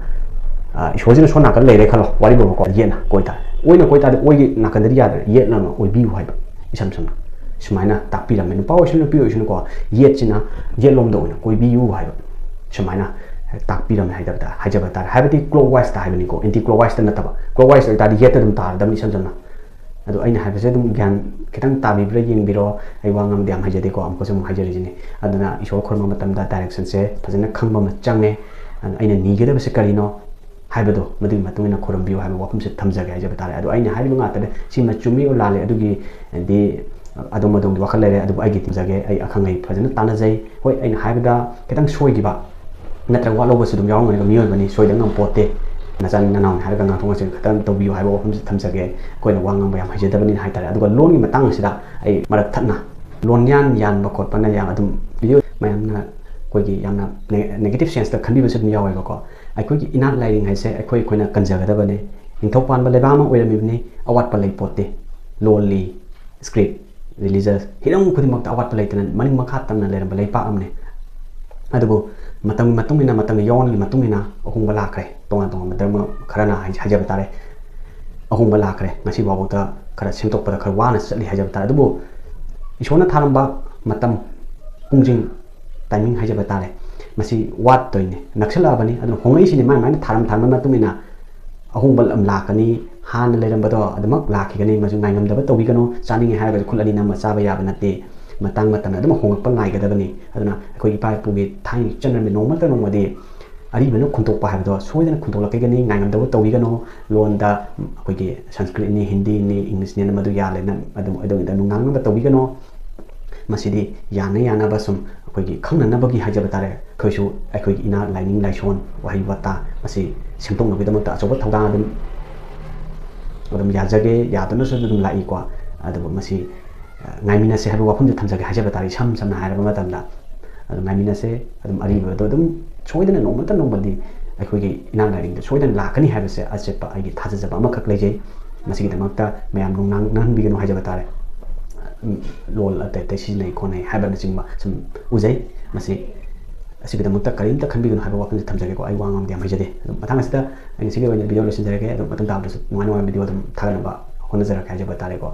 ꯑ, ꯏꯁꯣꯔꯁꯤꯅ ꯁꯣꯝ ꯅꯥꯀꯟ ꯂꯩꯔꯦ ꯈꯜꯂꯣ, ꯋꯥꯔꯤꯕꯣꯕꯀꯣ, ꯌꯦꯠꯅ ꯀꯣꯏ ꯇꯥꯔꯦ꯫ ꯑꯣꯏꯅ ꯀꯣꯏ ꯇꯥꯔꯗꯤ ꯑꯣꯏꯒꯤ ꯅꯥꯀꯟꯗꯗꯤ ꯌꯥꯗ꯭ꯔꯦ, ꯌꯦꯠꯅ ꯑꯃ ꯑꯣꯏꯕꯤꯌꯨ ꯍꯥꯏꯕ, ꯏꯁꯝ ꯁꯝꯅ ꯁꯨꯃꯥꯏꯅ ꯇꯥꯛꯄꯤꯔꯝꯃꯦ꯫ ꯅꯨꯄꯥ ꯑꯣꯏꯁꯅꯨ ꯅꯨꯄꯤ ꯑꯣꯏꯁꯅꯨꯀꯣ, ꯌꯦꯠꯁꯤꯅ ꯌꯦꯠꯂꯣꯝꯗ ꯑꯣꯏꯅ ꯀꯣꯏꯕꯤꯌꯨ ꯍꯥꯏꯕ, ꯁꯨꯃꯥꯏꯅ ꯇꯥꯛꯄꯤꯔꯝꯃꯦ ꯍꯥꯏꯖꯕ ꯇꯥꯔꯦ, ꯍꯥꯏꯖꯕ ꯇꯥꯔꯦ꯫ ꯍꯥꯏꯕꯗꯤ ꯀ꯭ꯂꯣꯛ ꯋꯥꯏꯁꯇ ꯍꯥꯏꯕꯅꯤꯀꯣ, ꯑꯦꯟꯇꯤ ꯀ꯭ꯂꯣꯛ ꯋꯥꯏꯁꯇ ꯅꯠꯇꯕ꯫ ꯀ꯭ꯂꯣꯛ ꯋꯥꯏꯁ ꯑꯣꯏꯇꯥꯔꯗꯤ ꯌꯦꯠꯇ ꯑꯗꯨꯝ ꯇꯥꯔꯗꯕꯅꯤ ꯏꯁꯝ ꯁꯝꯅ꯫ ꯑꯗꯣ ꯑꯩꯅ ꯍꯥꯏꯕꯁꯦ ꯑꯗꯨꯝ ꯒ꯭ꯌꯥꯟ ꯈꯤꯇꯪ ꯇꯥꯕꯤꯕ꯭ꯔꯥ ꯌꯦꯡꯕꯤꯔꯣ꯫ ꯑꯩ ꯋꯥ ꯉꯥꯡꯕꯗꯤ ꯌꯥꯝ ꯍꯩꯖꯗꯦꯀꯣ, ꯑꯃꯨꯛꯀꯁꯨ ꯑꯃꯨꯛ ꯍꯥꯏꯖꯔꯤꯁꯤꯅꯤ꯫ ꯑꯗꯨꯅ ꯏꯁꯣꯔ ꯈꯨꯔꯨꯝꯕ ꯃꯇꯝꯗ ꯗꯥꯏꯔꯦꯛꯁꯟꯁꯦ ꯐꯖꯅ ꯈꯪꯕ ꯑꯃ ꯆꯪꯉꯦ꯫ ꯑꯗꯨꯅ ꯑꯩꯅ ꯅꯤꯒꯗꯕꯁꯦ ꯀꯔꯤꯅꯣ ꯍꯥꯏꯕꯗꯣ, ꯃꯗꯨꯒꯤ ꯃꯇꯨꯡ ꯏꯟꯅ ꯈꯨꯔꯨꯝꯕꯤꯌꯨ ꯍꯥꯏꯕ ꯋꯥꯐꯝꯁꯦ ꯊꯝꯖꯒꯦ ꯍꯥꯏꯖꯕ ꯇꯥꯔꯦ꯫ ꯑꯗꯣ ꯑꯩꯅ ꯍꯥꯏꯔꯤꯕ ꯉꯥꯛꯇꯗ ꯁꯤꯃ ꯆꯨꯝꯃꯤ ꯑꯣꯔ ꯂꯥꯜꯂꯤ, ꯑꯗꯨꯒꯤ ꯗꯤ ꯑꯗꯣꯝ ꯑꯗꯣꯝꯒꯤ ꯋꯥꯈꯜ ꯂꯩꯔꯦ, ꯑꯗꯨꯕꯨ ꯑꯩꯒꯤ ꯊꯝꯖꯒꯦ, ꯑꯩ ꯑꯈꯪ ꯑꯍꯩ ꯐꯖꯅ ꯇꯥꯟꯅꯖꯩ꯫ ꯍꯣꯏ, ꯑꯩꯅ ꯍꯥꯏꯕꯗ ꯈꯤꯇꯪ ꯁꯣꯏꯈꯤꯕ ꯅꯠꯇ꯭ꯔꯒ ꯋꯥꯠꯍꯧꯕꯁꯨ ꯑꯗꯨꯝ ꯌꯥꯎꯔꯝꯒꯅꯤꯕ, ꯃꯤꯑꯣꯏꯕꯅꯤ, ꯁꯣꯏꯗ ꯉꯝꯄꯣꯠꯇꯦ꯫ ꯅꯆꯥꯅꯤ ꯅꯅꯥꯎꯅꯤ ꯍꯥꯏꯔꯒ ꯉꯥꯡꯊꯣꯛ ꯉꯥꯡꯖꯤꯟ ꯈꯤꯇꯪ ꯇꯧꯕꯤꯌꯨ ꯍꯥꯏꯕ ꯋꯥꯐꯝꯁꯤ ꯊꯝꯖꯒꯦ꯫ ꯑꯩꯈꯣꯏꯅ ꯋꯥ ꯉꯥꯡꯕ ꯌꯥꯝ ꯍꯩꯖꯗꯕꯅꯤꯅ ꯍꯥꯏꯇꯥꯔꯦ꯫ ꯑꯗꯨꯒ ꯂꯣꯟꯒꯤ ꯃꯇꯥꯡ ꯑꯁꯤꯗ ꯑꯩ ꯃꯔꯛ ꯊꯠꯅ ꯂꯣꯟꯌꯥꯟ ꯌꯥꯟꯕ ꯈꯣꯠꯄꯅ ꯌꯥꯝ ꯑꯗꯨꯝ ꯚꯤꯗꯤꯑꯣ ꯃꯌꯥꯝꯅ ꯑꯩꯈꯣꯏꯒꯤ ꯌꯥꯝꯅ ꯅꯦ-, ꯅꯦꯒꯦꯇꯤꯞ ꯁꯦꯟꯁꯇ ꯈꯟꯕꯤꯕꯁꯨ ꯑꯗꯨꯝ ꯌꯥꯎꯋꯦꯕꯀꯣ꯫ ꯑꯩꯈꯣꯏꯒꯤ ꯏꯅꯥꯠ ꯂꯥꯏꯅꯤꯡ ꯍꯥꯏꯁꯦ ꯑꯩꯈꯣꯏ, ꯑꯩꯈꯣꯏꯅ ꯀꯟꯖꯒꯗꯕꯅꯤ꯫ ꯅꯤꯡꯊꯧ ꯄꯥꯟꯕ ꯂꯩꯕꯥꯛ ꯑꯃ ꯑꯣꯏꯔꯝꯃꯤꯕꯅꯤ, ꯑꯋꯥꯠꯄ ꯂꯩ ꯄꯣꯠꯇꯦ꯫ ꯂꯣꯜꯂꯤ, script, religious, ꯍꯤꯔꯝ ꯈꯨꯗꯤꯡꯃꯛꯇ ꯑꯋꯥꯠꯄ ꯂꯩꯇꯅ ꯃꯅꯤꯡ ꯃꯈꯥ ꯇꯝꯅ ꯂꯩꯔꯝꯕ ꯂꯩꯄꯥꯛ ꯑꯃꯅꯤ꯫ ꯑꯗꯨꯕꯨ ꯃꯇꯝꯒꯤ ꯃꯇꯨꯡ ꯏꯟꯅ, ꯃꯇꯝꯒꯤ ꯌꯥꯑꯣꯟꯒꯤ ꯃꯇꯨꯡ ꯏꯟꯅ ꯑꯍꯣꯡꯕ ꯂꯥꯛꯈ꯭ꯔꯦ꯫ ꯇꯣꯉꯥꯟ ꯇꯣꯉꯥꯟꯕ ꯙꯔꯃ ꯈꯔꯅ ꯍꯥꯏ-, ꯍꯥꯏꯖꯕ ꯇꯥꯔꯦ, ꯑꯍꯣꯡꯕ ꯂꯥꯛꯈ꯭ꯔꯦ꯫ ꯉꯁꯤ ꯐꯥꯎꯕꯗ ꯈꯔ ꯁꯦꯝꯗꯣꯛꯄꯗ ꯈꯔ ꯋꯥꯅ ꯆꯠꯂꯤ ꯍꯥꯏꯖꯕ ꯇꯥꯔꯦ꯫ ꯑꯗꯨꯕꯨ ꯏꯁꯣꯔꯅ ꯊꯥꯔꯝꯕ ꯃꯇꯝ, ꯄꯨꯡꯖꯤꯡ, timing ꯍꯥꯏꯖꯕ ꯇꯥꯔꯦ, ꯃꯁꯤ ꯋꯥꯠꯇꯣꯏꯅꯤ, ꯅꯛꯁꯜꯂꯛꯑꯕꯅꯤ꯫ ꯑꯗꯨꯅ ꯍꯣꯡꯂꯛꯏꯁꯤꯅꯤ, ꯃꯥꯏ ꯃꯥꯏꯅ ꯊꯥꯔꯝ ꯊꯥꯔꯝꯕ ꯃꯇꯨꯡ ꯏꯟꯅ ꯑꯍꯣꯡꯕ ꯑꯃ ꯂꯥꯛꯀꯅꯤ꯫ ꯍꯥꯟꯅ ꯂꯩꯔꯝꯕꯗꯣ ꯑꯗꯨꯃꯛ ꯂꯥꯛꯈꯤꯒꯅꯤ꯫ ꯃꯁꯤ ꯉꯥꯏꯉꯝꯗꯕ ꯇꯧꯕꯤꯒꯅꯨ꯫ ꯆꯥꯅꯤꯡꯉꯦ ꯍꯥꯏꯔꯒꯁꯨ ꯈꯨꯠ ꯑꯅꯤ ꯅꯝꯃ ꯆꯥꯕ ꯌꯥꯕ ꯅꯠꯇꯦ꯫ ꯃꯇꯥꯡ ꯃꯇꯝꯅ ꯑꯗꯨꯝ ꯍꯣꯡꯂꯛꯄ ꯉꯥꯏꯒꯗꯕꯅꯤ꯫ ꯑꯗꯨꯅ ꯑꯩꯈꯣꯏ ꯏꯄꯥ ꯏꯄꯨꯒꯤ ꯊꯥꯏꯅ ꯆꯠꯅꯔꯝꯃꯤ ꯅꯣꯡꯃ ꯅꯠꯇ꯭ꯔ ꯅꯣꯡꯃꯗꯤ ꯑꯔꯤꯕꯅ ꯈꯨꯟꯇꯣꯛꯄ ꯍꯥꯏꯕꯗꯣ ꯁꯣꯏꯗꯅ ꯈꯨꯟꯇꯣꯛꯂꯛꯈꯤꯒꯅꯤ꯫ ꯉꯥꯏꯉꯝꯗꯕ ꯇꯧꯕꯤꯒꯅꯨ꯫ ꯂꯣꯟꯗ ꯑꯩꯈꯣꯏꯒꯤ ꯁꯪꯁꯀ꯭ꯔꯤꯠꯅꯤ, ꯍꯤꯟꯗꯤꯅꯤ, ꯏꯪꯂꯤꯁꯅꯦꯅ ꯃꯗꯨ ꯌꯥꯜꯂꯦꯅ ꯑꯗꯨꯝ ꯑꯗꯨꯒꯤꯗ ꯅꯨꯡꯅꯥꯡꯅꯕ ꯇꯧꯕꯤꯒꯅꯨ꯫ ꯃꯁꯤꯗꯤ ꯌꯥꯅ ꯌꯥꯅꯕ ꯁꯨꯝ ꯑꯩꯈꯣꯏꯒꯤ ꯈꯪꯅꯅꯕꯒꯤ ꯍꯥꯏꯖꯕ ꯇꯥꯔꯦ꯫ ꯑꯩꯈꯣꯏꯁꯨ ꯑꯩꯈꯣꯏꯒꯤ ꯏꯅꯥꯠ, ꯂꯥꯏꯅꯤꯡ, ꯂꯥꯏꯁꯣꯟ, ꯋꯥꯍꯩ ꯋꯥꯇꯥ ꯃꯁꯤ ꯁꯦꯝꯗꯣꯛꯅꯕꯒꯤꯗꯃꯛꯇ ꯑꯆꯧꯕ ꯊꯧꯗꯥꯡ ꯑꯗꯨꯝ, ꯑꯗꯨꯝ ꯌꯥꯖꯒꯦ, ꯌꯥꯗꯨꯅꯁꯨ ꯑꯗꯨꯝ ꯂꯥꯛꯏꯀꯣ꯫ ꯑꯗꯨꯕꯨ ꯃꯁꯤ, ꯑ, ꯉꯥꯏꯃꯤꯟꯅꯁꯦ ꯍꯥꯏꯕ ꯋꯥꯐꯝꯁꯦ ꯊꯝꯖꯒꯦ ꯍꯥꯏꯖꯕ ꯇꯥꯔꯦ, ꯏꯁꯝ ꯁꯝꯅ ꯍꯥꯏꯔꯕ ꯃꯇꯝꯗ꯫ ꯑꯗꯨꯝ ꯉꯥꯏꯃꯤꯟꯅꯁꯦ, ꯑꯗꯨꯝ ꯑꯔꯤꯕꯗꯣ ꯑꯗꯨꯝ ꯁꯣꯏꯗꯅ ꯅꯣꯡꯃ ꯅꯠꯇ꯭ꯔ ꯅꯣꯡꯃꯗꯤ ꯑꯩꯈꯣꯏꯒꯤ ꯏꯅꯥꯠ ꯂꯥꯏꯅꯤꯡꯗ ꯁꯣꯏꯗꯅ ꯂꯥꯛꯀꯅꯤ ꯍꯥꯏꯕꯁꯦ ꯑꯆꯦꯠꯄ ꯑꯩꯒꯤ ꯊꯥꯖꯖꯕ ꯑꯃꯈꯛ ꯂꯩꯖꯩ꯫ ꯃꯁꯤꯒꯤꯗꯃꯛꯇ ꯃꯌꯥꯝ ꯅꯨꯡꯅꯥꯡ ꯅꯪꯍꯟꯕꯤꯒꯅꯨ ꯍꯥꯏꯖꯕ ꯇꯥꯔꯦ꯫ ꯎꯝ, ꯂꯣꯜ ꯑꯇꯩ ꯑꯇꯩ ꯁꯤꯖꯤꯟꯅꯩ ꯈꯣꯠꯅꯩ ꯍꯥꯏꯕꯅꯆꯤꯡꯕ ꯁꯨꯝ ꯎꯖꯩ꯫ ꯃꯁꯤ, ꯑꯁꯤꯒꯤꯗꯃꯛꯇ ꯀꯔꯤꯝꯇ ꯈꯟꯕꯤꯒꯅꯨ ꯍꯥꯏꯕ ꯋꯥꯐꯝꯁꯦ ꯊꯝꯖꯒꯦꯀꯣ꯫ ꯑꯩ ꯋꯥ ꯉꯥꯡꯕꯗꯤ ꯌꯥꯝ ꯍꯩꯖꯗꯦ꯫ ꯑꯗꯨꯝ ꯃꯊꯪ ꯑꯁꯤꯗ ꯑꯩ ꯉꯁꯤꯒꯤ ꯑꯣꯏꯅ video ꯂꯣꯏꯁꯤꯟꯖꯔꯒꯦ꯫ ꯑꯗꯨꯝ ꯃꯇꯨꯡ ꯇꯥꯕꯗꯁꯨ ꯅꯨꯡꯉꯥꯏ ꯅꯨꯡꯉꯥꯏꯕ video ꯑꯗꯨꯝ ꯊꯥꯒꯠꯅꯕ ꯍꯣꯠꯅꯖꯔꯛꯀꯦ ꯍꯥꯏꯖꯕ ꯇꯥꯔꯦꯀꯣ꯫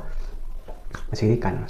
ꯉꯁꯤꯒꯤꯗꯤ ꯀꯥꯏꯅꯔꯁꯤ꯫